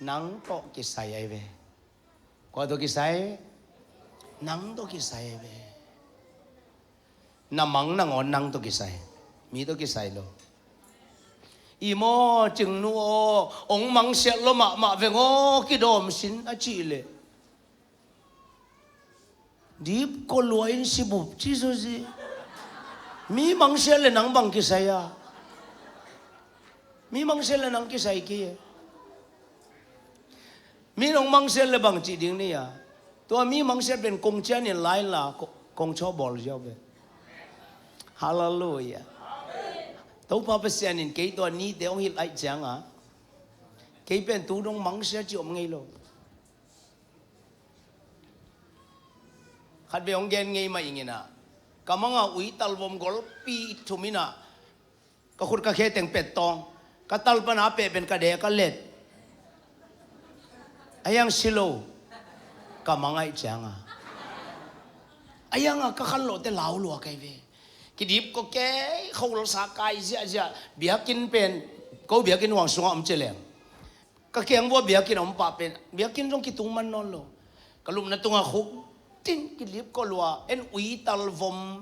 nang tawh kisai ahi ve. Kua tawh kisai? Nang tawh kisai ahi ve. Na mang nangawn nang tawh kisai. Mi tawh kisai lo. I maw, Cingnu aw, hong mangsiat lo mahmah veng aw, kidawm sin a cih leh, dipkua lua in sibup ci zo zi. Mi mangsiat le nang bang kisai a? Mi mangsiat le nang kisai kei e. Mi nong mangsiat le bang cih ding ni a? Tua mi mangsiat pen kong cian in la in la, ko-, kong chaw bawl ziau ve. Halleluiah. Topa Pasian in kei tua nite hong hilh aih cianga, kei pen tu dong mangsiat ci om ngei lo. Khat vei hong gen ngei mah ing in ah, ka manga uital vom golpi thum in ah, ka khut ka khe teng pet tawng, ka tal pana peh pen ka de ka let. A hiang si lo, ka mang aih cianga. A hianga ka khan loh te lau lua kai ve. Kidip ko kei, kholsa kai ziahziah, biakinn pen, ko biakinn huang sungah om ci leng. Ka kiang vua biakinn a om pah pen, biakinn zong kitung man nawn lo. Ka lupna tungah khuk tin kidip ko lua, en uital vom.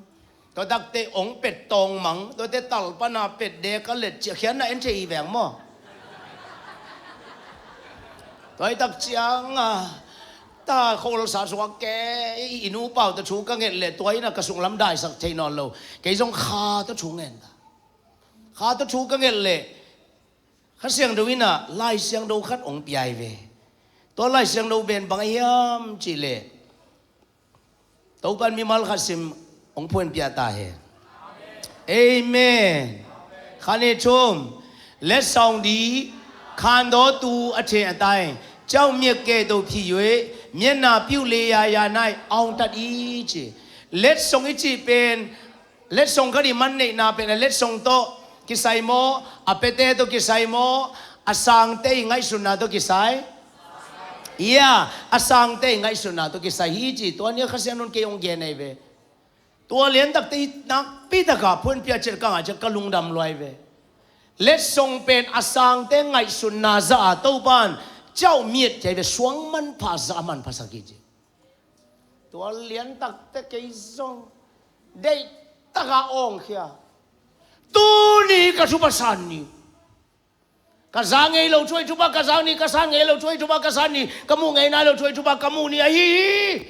Tua takte ong pet tawng mang, tuate tal pana pet de ka let ciah khian na en thei hi veng maw? Tua i tak cianga, ta kholsa suak kei, i nu pau ta thu ka nget leh, tua ina ka sunglam daisak thei nawn lo. Kei zong kha ta thu ngen ta. Kha ta thu ka nget leh, Kha Siangtho in ah Lai Siangtho khat hong pia hi ve. Tua Lai Siangtho pen bang a hiam cih leh, Topan mimal khat sim hong phuan pia ta hen. Amen. Khan i thum. Letsong di, khandaw tu a the a tai, chau miak ke to phi yue, mianna piu le ya ya nai, aung tat i ci. Letsong i cih pen, letsong khat i man neihna pen a letsong tawh kisai maw, a pete tawh kisai maw, a sangte i ngaihsutna tawh kisai? Ya, a sangte i ngaihsutna tawh kisai hi ci, tua nia Kha Siangtho in kei hong gen ahi ve. Tua liantakte i nakpi taka phuanpia ciat ka ngah ciat ka lungdam luai ve. Letsong pen a sangte ngaihsutna za a Topan ciauh miat kei ve, suang manpha za a manphasak hi ci. Tua liantakte kei zong deihtakah awngkhia. Tuni ka thupha san ni. Ka za ngei lo thu ahi thupha ka za ni, ka san ngei lo thu ahi thupha ka san ni, ka muh ngei nai lo thu ahi thupha ka muh ni ahi hi.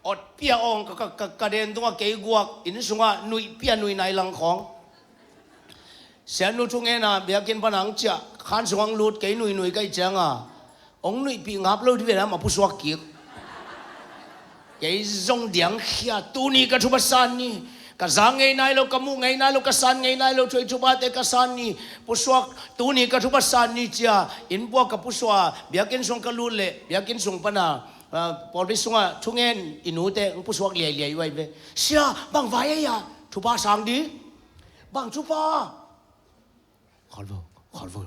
Awtpia awng ka, ka, ka, ka den tungah kei guak inn sungah nuihpia nuih nai lang khawng. Sianu thungena biakinn pana ang ciah khan sungah ang lut kei nuihnui ka hih cianga hong nuihpih ngap lo dih ve na ma pusuak kik. Kei zong diangkhia tuni ka thupha san ni. Ka za ngei nai lo, ka muh ngei nai lo, ka san ngei nai lo, thu ahi thuphate ka san ni. Pusuak tuni ka thupha san ni cia inn puak ka pusuak a biakinn sung ka lut leh biakinn sung pana ah, pawlpi sungah thungen i nute ang pusuak liailiai uh ahi ve. Sia, bang vai ahi a thupha sang dih? Bang thupha? Khawl vo, khawl vo.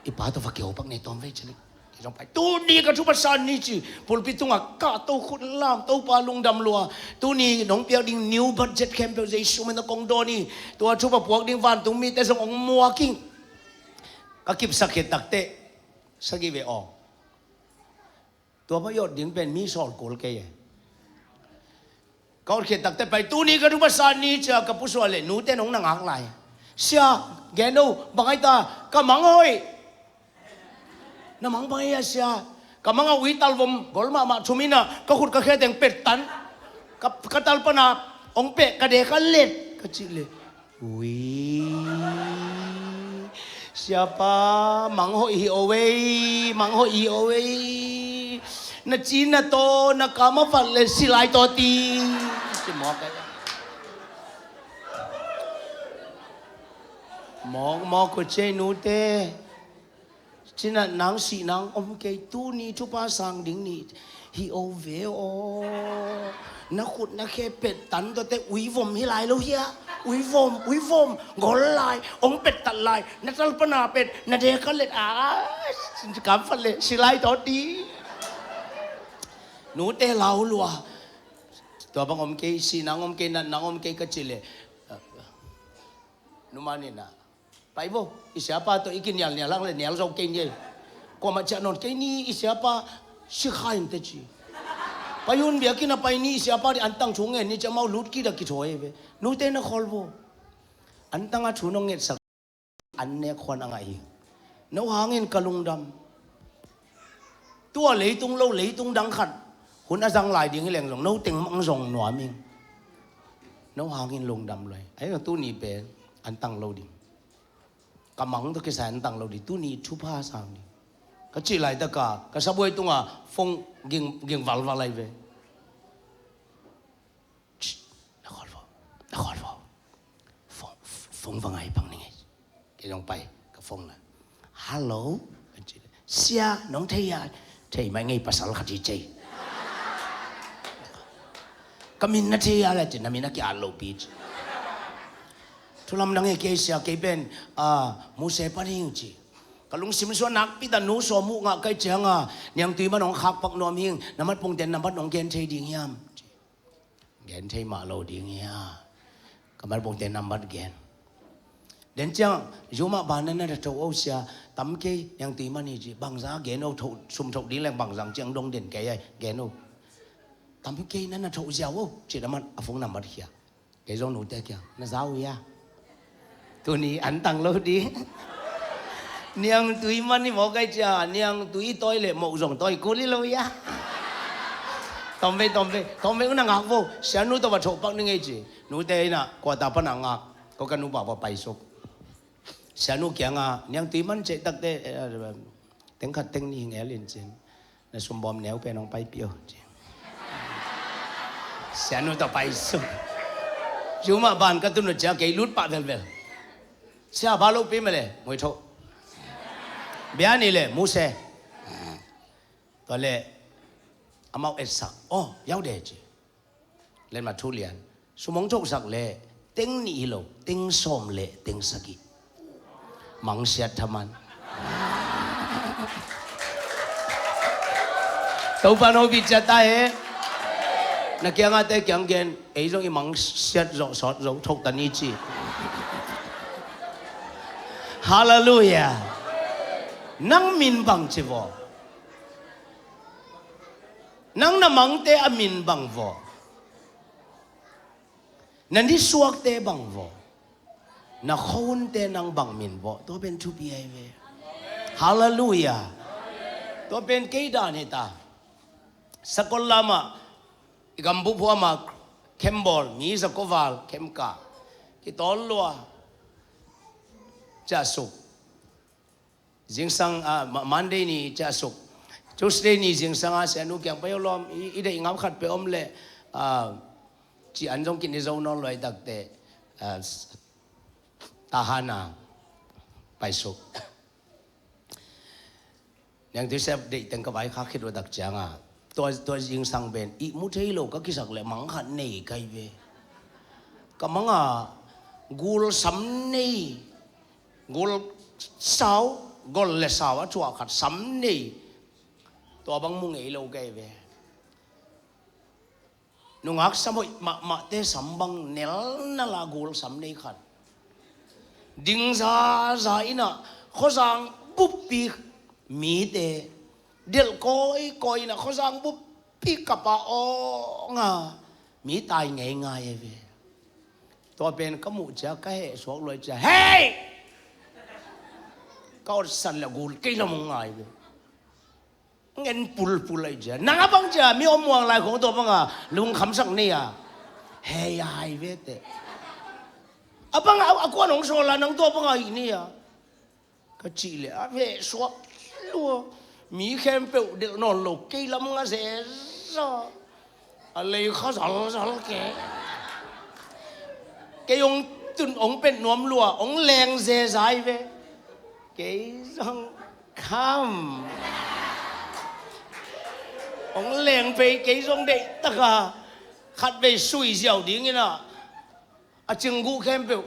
I pa tawh va kiho pak nei tawm vei ci leng. Kei zong pai tuni ka thupha san ni ci. Pulpit tungah kahto khut lam Topa lungdam lua. Tuni nong piak ding new budget khempeuh Jesu min a kong dawn hi. Tua thupha puak ding vantung mite zong hong muak ing. Ka kipsak khit takteh sagih ve aw. Tua pa i ot ding pen mi sawl kul kei e. Ka ot khit takteh pai tuni ka thupha san ni cia ka pusuak leh nute nong na ngak lai. Sia, gen o, bang ahi ta, ka mang hoih. Na mang bang ahi a sia? Ka mang a ui talvom gol mahmah thum inah ka khut ka khe teng pettan. Ka, ka talpana hong peh ka de ka let ka cih leh. Ui. Siapa, mang hoih hi o vei, mang hoih hi o vei. Na ci na taw, na kam a vat le silai taw ti. Ci mawk ai. Mawk mawk ko cei nute. Cinat nang sih nang om kei tuni thupha sang ding ni hi o ve aw. Na khut na khe pet tan tawte uivom hi lai lo hia? Uivom, uivom, gol lai, ong pet tat lai, na talpana pet, na deka let a kam fat le silai tawti. Nute lau lua. Tua bang om kei, sih nang om kei, nat nang om kei ka ci le. Numani na. Pai vo, i siapa tawh i kinialnial hang le nial zo kei ni ei. Kuamah ciah nawn kei ni i siapa sikha in teci. Pai un biakinn a pai ni i siapa dih antang thu ngen ni ciah mau lut kida kithawi ei ve. Nute na khawl vo. Antang a thu nong ngetsak an nek khuan a ngah hi. No hangin ka lungdam. Tua leitung lo leitung dang khat hun a zang lai ding hi leng zong no teng mang zong nuam ing. No hangin lungdam lo hi. Ahi zong tuni pen an tang lo ding. Ka mang tawh kisai an tang lo ding. Tuni thupha sang ding. Ka cih laitaka ka sabuai tunga phone ging, ging valval ahi ve. Na khawl vo, na khawl vo. Phone, phone va ngai pang ning ei. Kei zong pai ka phone la. Hello. Sia, nong thei a? Thei mai ngei, pasal khat hi cei. Ka min na thei a la ci, na min a ki-at lopi ci. Thu lamdang e kei sia, kei pen ah, Muse pan hing ci. Ka lungsim sua nakpi ta nu sua muh ngah kai cianga niangtui man hong khakpak nuam hing, na matpungten na mat nong gen thei ding hiam? Gen thei mah lo ding hia? Ka matpungte nambat gen. Den ciang zumah ban na na tho o sia, tam kei niangtui man hi ci, bangza gen o tho, sum tho ding leng bangzang ciang dong den kei ai gen o. Tam kei na na tho ziau o ci, na mat a phone nambat khia. Kei zong nute kiang na zau hia? Tuni an tang lo ding. Niangtui man hi mawk ai cia, niangtui tawi le moh zong tawi kul hi lo hia? Tawmvei, tawmvei, tawmvei una ngak vo. Sianu tawh va thoh pak ning ei ci. Nute ina kuata pana ngak. Ko ka nupa va paisuk. Sianu kianga niangtui man ceh takte, eh, teng khat teng nih hi ngel in cin. Na sumbawm neu pen hong paipih o ci. Sianu tawh paisuk. Zumah ban ka tun uh cia kei lut pah velvel. Sia ba lopi mah le muithoh. Bia ni le Muse. Tua le amau etsak. Oh, yau de ci. Len ma thu lian. Sum hong thohsak le teng nih hi lo, teng sawm le teng sagih. Mangsiat thaman. Topa no bit ciat ta he. Na kiangate kiang gen, ei zong i mangsiat zo sawt zo thok ta ni ci. Halleluia. Nang min bang ci vo. Nang na mangte a min bang vawh? Na nisuakte bang vawh? Na khuahunte nang bang min vawh? Tua pen thupi ahi ve. Halleluiah. Tua pen kei dan hi ta. Sakol lamah i gambup huamah khem bawl mi za koval khem kah kitawl lua. Ciahsuk. Zingsang, ah, Ma-, Monday ni ciahsuk. Tuesday ni zingsang a sianu kiang pai uh lawm, i, i deih ngap khat peuh om leh, ah, ci an zong kin i zo nawn luai takte, ah, s-, Tahan a paisuk. Niang Tuisep deih teng ka vaikhak khit uh tak cianga tua, tua zingsang pen ihmu thei lo ka kisak leh mang khat nei kai ve. Ka manga gul sam nei, gul sau, gol le sau a thuah khat sam nei, tua bang mu ngei lo kai ve. Nungak sam hoih mahmahte sam bang nelnal a gul sam nei khat. Ding zaza inah khuazang buppi mite delh kawikawi inah khuazang buppi kapa awnga mi tai ngeingai e ve. Tua pen ka muh cia ka heh suak luai cia hei! Ka otsan le gul kei lam hong ngai ve. Ngen pulpul ai cia. Nang a bang cia mi om muang lai khong tua banga lungkhamsak ni a. Hei ai vete. A banga a kuan hong sawla nang tua banga i ni a. Ka cih le a veh suak lua. Mi khempeuh delh nawn lo kei lam nga zeza. A lei kha zalzal ke. Kei hong tun hong pet nuam lua hong leng zezai ve. Kei zong kham. Hong leng pei kei zong deih taka khat vei sui ziau dingin a, a cingguh khempeuh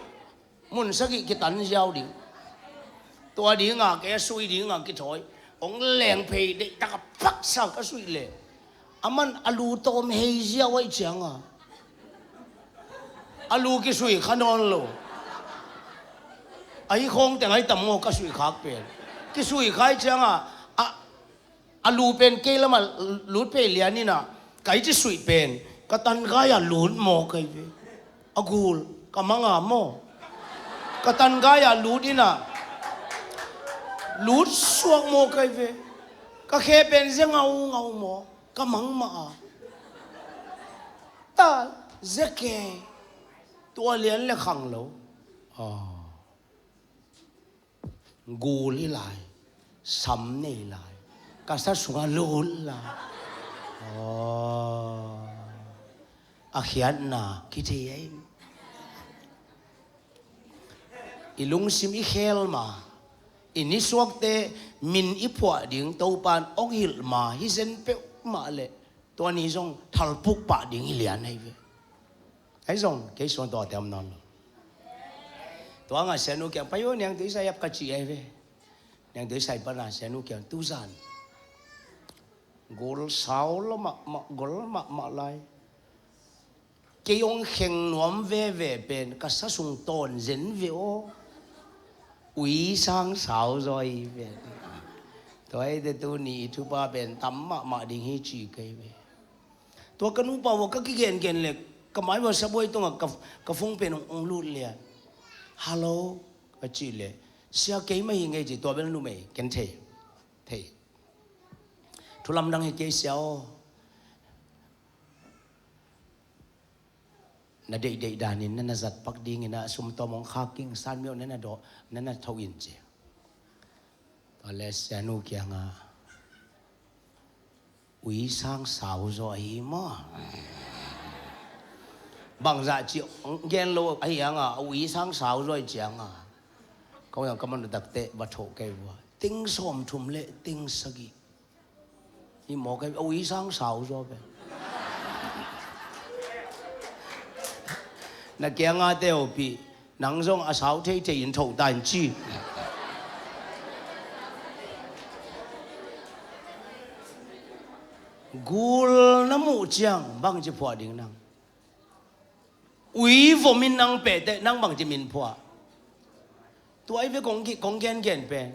mun sagih kitan ziau ding. Tua dinga kei a sui dinga kithawi hong leng phei deih taka paksa ka suih le a man a lu tawm hei ziau aih cianga a lu kisui kha nawn lo. Ahi khawng teng ahi tam maw ka suih khak pen kisui khai cianga a a lu pen kei lamah lut pei lian inah kai ci suih pen ka tangai-ah lut maw kai ve. A gul ka manga maw ka tangai-ah lut inah lut suak maw kai ve. Ka khe pen zia ngaungau maw ka mangmah a ta zia kei tua lian le khang lo. Gul i lai, sam nei lai, ka sa sungah lut lai. Aw, a khiatna kithei ei. I lungsim i khel ma, i nisuakte min i phuah ding Topan ong hilh ma hi zen peuhmah leh tua ni zong thalpuk pah ding hi lian ahi ve. Ahi zong kei suang tawh a te om nawn lo. Tua nga sianu kiang pai uh niang tuisai ap ka ci ahi ve. Niang tuisai pana sianu kiang tuzan gol sau lo mahmah gol mahmah lai. Kei ong kheng nuam veve pen ka sa sung tawn zen ve aw. Ui sang sau zaw hi pen. Tua hi te tuni i thupa pen tam mahmah ding hi ci kei ve. Tua ka nupa vua ka kigengen le ka mai vua sabuai tungah ka, ka fung pen ong, ong lut lian. Hallo ka ci le sia keimah hi ngei ci tua bel numei ken thei. Thei. Thu lamdang hi kei sia aw. Na deihdeih danin na na zat pak dingin a sumtawm hong khak king san miau na na dawh na na tho in ci. Tua le sianu kianga ui sang sau zaw ahi maw? Bangzah ci hong gen lo ahi anga a ui sang sau zaw ahi cianga kong yang ka man takte va thoh kei vua ting sawm thum le ting sagih. Hi mawk a ui sang sau zaw ve. Na kianga te hopi nang zong a sau theithei in thoh ta in ci. Gul na muh ciang bang ci phuah ding nang. Ui vomin nang pehte nang bangci min phuah. Tua i ve kong ki kong gengen pen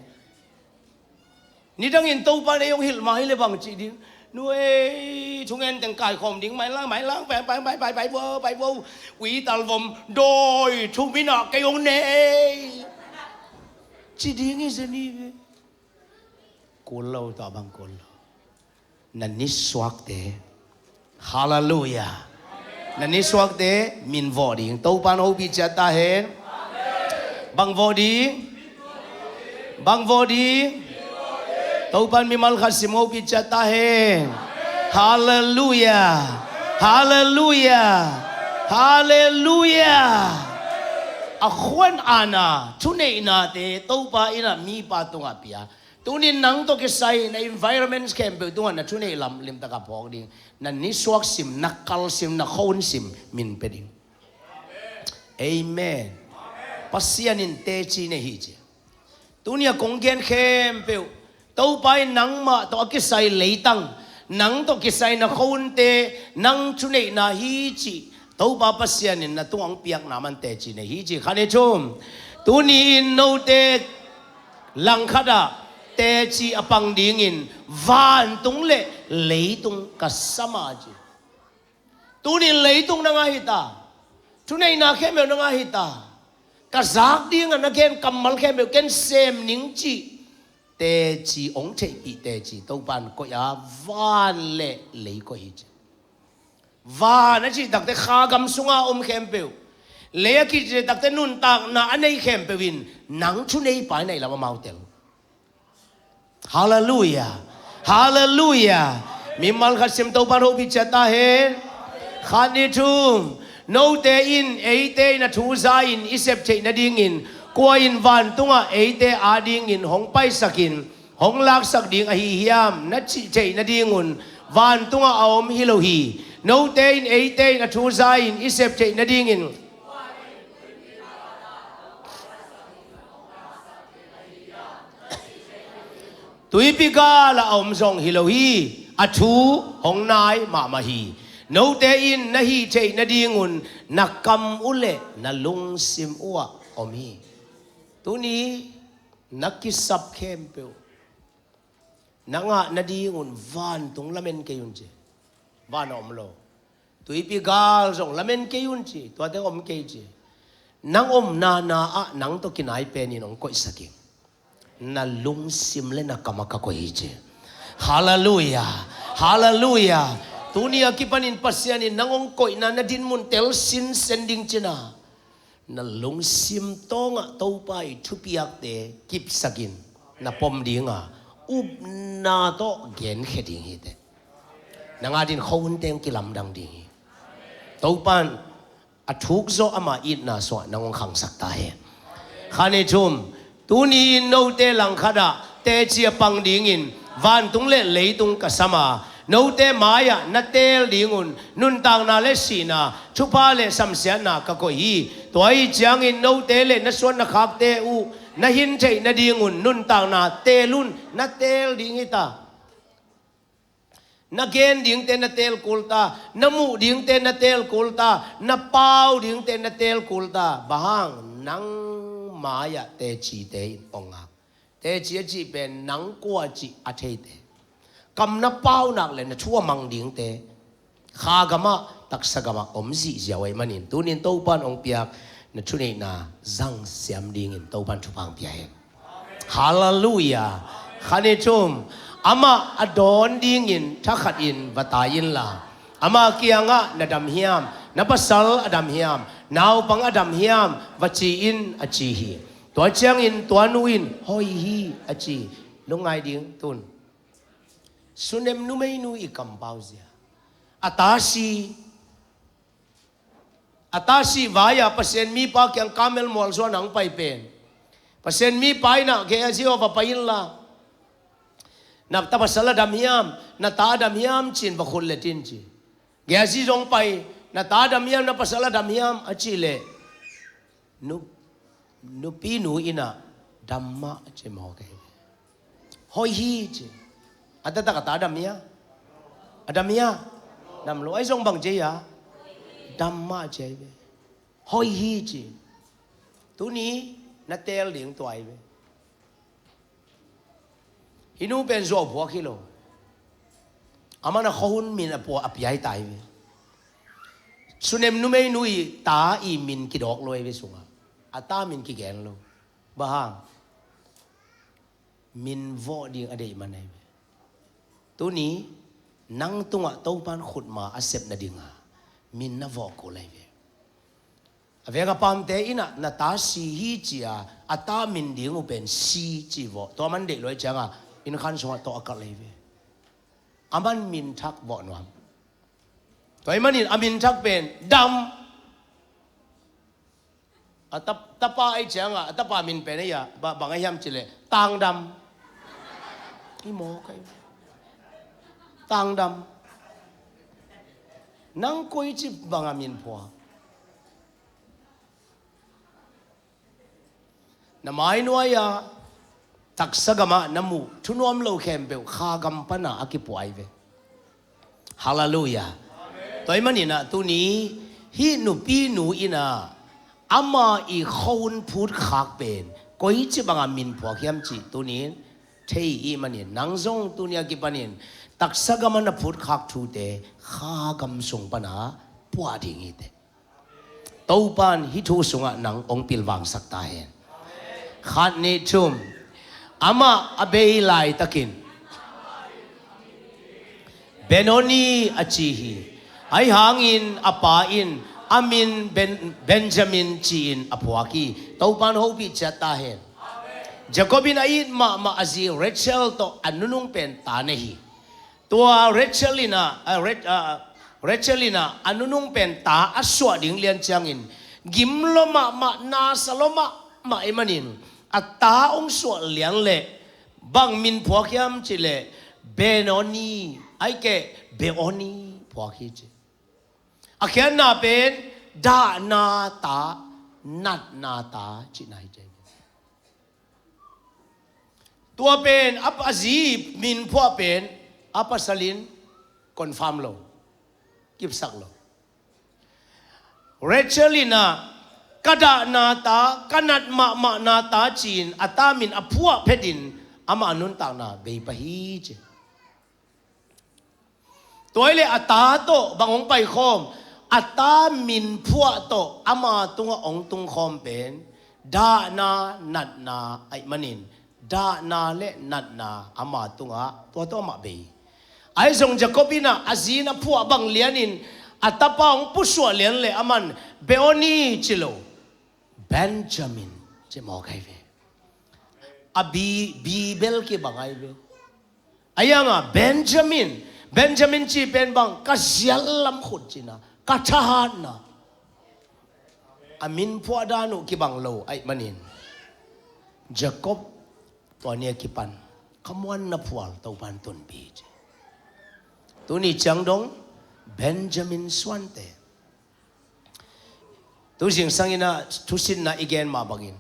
nidangin Topa nei hong hilh ma hi le bangci ding. Nuei, thungen teng kaikhawm ding, mailang, mailang, pai, pai, pai, pai, pai, vo, pai, vo. Ui, talvom, doi, thu minah kei hong nei. Ci ding hi zen hi ve. Kul lo, tua bang kul lo. Na nisuakte. Halleluiah. Na nisuakte, min vawh ding. Topan hopih ciat ta hen. Bang vawh ding. Bang vawh ding. Topan mimal khat sim hopih ciat ta hen. Halleluiah. Halleluiah. Halleluiah. A khuan ana, thuneihnate, Topa in a mipa tungah pia. Tunin nang tawh kisai, na environments khempeuh tungah na thuneih lam limtak a phawk ding. Na nisuak sim, na kal sim, na khua sim, min pia ding. Amen. Pasian in teci nei hi ci. Tuni a kong gen khempeuh, Topa in nangmah tawh a kisai leitang, nang tawh kisai na khuante, nang thuneihna hi ci. Topa Pasian in na tungah hong piakna man teci nei hi ci. Khan i thum. Tuni in note langkhat ah teci a pang dingin vantung le leitung ka sam a ci. Tunin leitung na ngah hi ta. Thuneihna khempeuh na ngah hi ta. Ka zak ding a na gen kammal khempeuh ken sem ning ci. Teci hong theihpih teci Topan koih a, van le lei koih hi ci. Van a cih takte kha gam sunga om khempeuh, lei a kici takte nuntakna a nei khempeuh in nang thuneipa na hi lam amau tel. Halleluiah. Halleluiah. Mimal khat sim, Topan hopih ciat ta hen. Khat, nih, thum. Note in eite in a thu za in i sep theih nadingin kua in vantungah eite adingin hong paisakin hong laksak ding ahi hiam na cih theih nadingun vantungah a om hi lo hi. Note in eite in a thu za in i sep theih nadingin tuipi gal ah a om zong hi lo hi. A thu hong nai mahmah hi. Note in na hih theih nadingun na kam uh le na lungsim uh ah om hi. Tuni na kisap khempeuh na ngah nadingun vantung lamen kei un ci. Van a om lo. Tuipi gal zong lamen kei un ci. Tuate om kei ci. Nang omna na ah nang tawh kinai pen in hong koihsak in. Na lungsim le na kam ah ka koih hi ci. Halleluiah. Halleluiah. Tuni a kipanin Pasian in nang hong koihna na dinmun tel sinsen ding cina. Na lungsim tawngah Topa i thupiakte kipsakin na pom dinga upna tawh genkhia ding hi teh. Nang adin khuante hong kilamdang ding hi. Topan a thukzawh ama itna sungah nang hong khangsak ta hen. Khan i thum. Tuni in note langkhat ah teci a pang dingin vantung le leitung ka sam a, note mai-ah na teel dingun nuntakna le sihna, thupha le samsiatna ka koih hi. Tua ahih ciangin note le na suan na khakte uh na hin theih nadingun nuntakna teel un. Na teel ding hi ta. Na gen dingte na teel kul ta, na muh dingte na teel kul ta, na pau dingte na teel kul ta. Bang hang? Nang mai-ah tecite in hong ngak. Teci a cih pen nang kua cih a theite, kam na pau nak le na thu a mang dingte kha gamah taksa gamah om zihziau ahih manin tunin Topan hong piak na thuneihna zang siam dingin Topan thupha hong pia hen. Halleluiah. Khan i thum. Amah a dawn dingin thakhatin va tai inla, ama kiangah na dam hiam, na pasal a dam hiam, naupang a dam hiam va ci in a ci hi. Tua ciangin tua nu in hoih hi a ci. Lungngai ding tun. Sunem numeinu i kampau zia. A tasi A tasi vai-ah Pasian mipa kiang Karmel mual suan hong pai pen, Pasian mipa in ah Gehazi aw va pai inla, na ta pasal a dam hiam, na ta a dam hiam ci-in va khut let in ci. Gehazi zong pai, na ta a dam hiam, na pasal a dam hiam a cih leh nu, nupinu in ah dam mah a ci mawk hi. Hoih hi ci. A taktak a ta a dam hia? A dam hia? Dam lo. Ahi zong bang ci hia? Dam mah ci ahi ve. Hoih hi ci. Tuni na teel ding tua ahi ve. Hih nu pen zuau phuak hi lo. Amah na khuahun min a pua a piai tai ve. Sunem numei nu i ta i min kidawk lo ei ve sungah. A ta min kigen lo. Bang hang? Min vawh ding a deih man ei ve. Tuni nang tungah Topan khutma a sep nadinga min na vawh kul ei ve. A vek a pamte innah na ta si hi cia a ta min ding uh pen si ci vawh. Tua man deih lo ei cianga inn khan sungah tawh a kalh ei ve. A man min thak vawh nuam. Tua ei manin a min thak pen dam. A tap-, tapa ei cianga a tapa min pen ei a ba-, bang a hiam cileh tangdam. I mawk ei. Tangdam. Nang koici banga min phuak? Na mainuai-a taksa gamah na muh thunuam lo khempeuh kha gam pana a kipuai ve. Halleluiah. Tua ei maninah tuni hih nupinu innah ama i khuahun phutkhak pen koici banga min phuak hiam cih tunin thei i manin nang zong tuni a kipanin taksa gama na phutkhak thute kha gam sung pana puah ding hi teh. Topan hih thu sungah nang hong pilvangsak ta hen. Khat nih thum. Amah a bei laitakin Benoni a ci hi. Ahi hangin a pa in a min Ben-, Benjamin ci-in a phuak hi. Topan hopih ciat ta hen. Jacob in a it mahmah a zi Rachel tawh a nunung pen ta nei hi. Tua Rachel innah, a, Rach-, a, Rachel innah a nunung pen ta a suah ding lian ciangin gim lua mahmah, nasa lua mahmah ei manin a ta hong suah lian leh bang min phuak hiam cileh Benoni, ahih keh Beoni phuak hi ci. A khiatna pen dahna ta, natna ta cihna hi ci. Tua pen a, a zi min phuah pen a pasal in confirm lo, kipsak lo. Rachel innah ka dahna ta, ka nat mahmahna ta ci-in a ta min a phuah phetin amah a nuntakna bei pah hi ci. Tua hi leh a ta tawh bang hong paikhawm? A ta min phuah tawh ama tungah hong tungkhawm pen dahna natna ahih manin dahna le natna ama tungah tua tawh amah bei. Ahi zong Jacob innah a zi in a phuah bang lianin a tapa hong pusuah lian leh aman Beoni ci lo, Benjamin ci mawk ahi ve. A bi, bi bel kibang ahi ve. A hianga Benjamin, Benjamin ci pen bang ka zial lam khut cina, ka thahatna. A min phuah dan uh kibang lo ahih manin Jacob tua ni a kipan ka muanna phual Topan tunpi ci. Tuni ciang dong Benjamin suante. Tu zingsang innah thusinna i gen mah bangin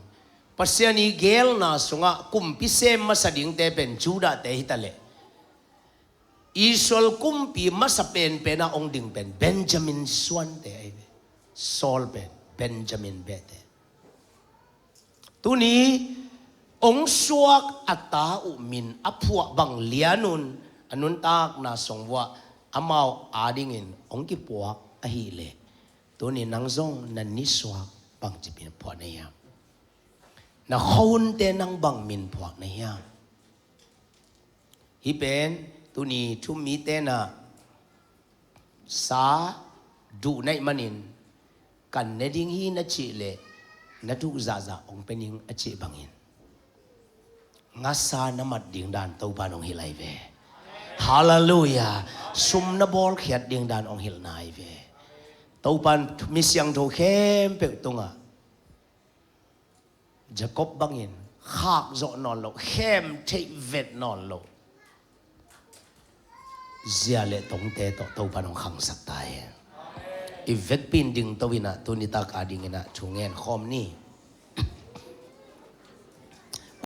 Pasian i geelna sungah kumpi sem masa dingte pen Judah-te hi taleh Israel kumpi masa penpenah hong ding pen Benjamin suante ahi ve. Saul pen Benjamin behte. Tuni hong suak a ta uh min a phuah bang lianun a nuntakna sung vuah amau adingin hong kipuak ahileh tuni nang zong na nisuak bangci min phuah na hiam? Na khuahunte nang bang min phuak na hiam? Hih pen tuni thu-um mite na sa duh na hih manin kan ne ding hi na cih leh na duh zahzah hong pia ning a cih bangin ngasa na mat ding dan Topan hong hilh ahi ve. Halleluiah. Sum na bawlkhiat ding dan hong hilhna ahi ve. Topan mi siangtho khempeuh tungah Jacob bangin khak zawh nawn loh, khem theih vet nawn loh zia le tongte tawh Topan hong khangsak ta hen. I vekpi in dingto innah tunitak adinginah thu ngen khawm ni.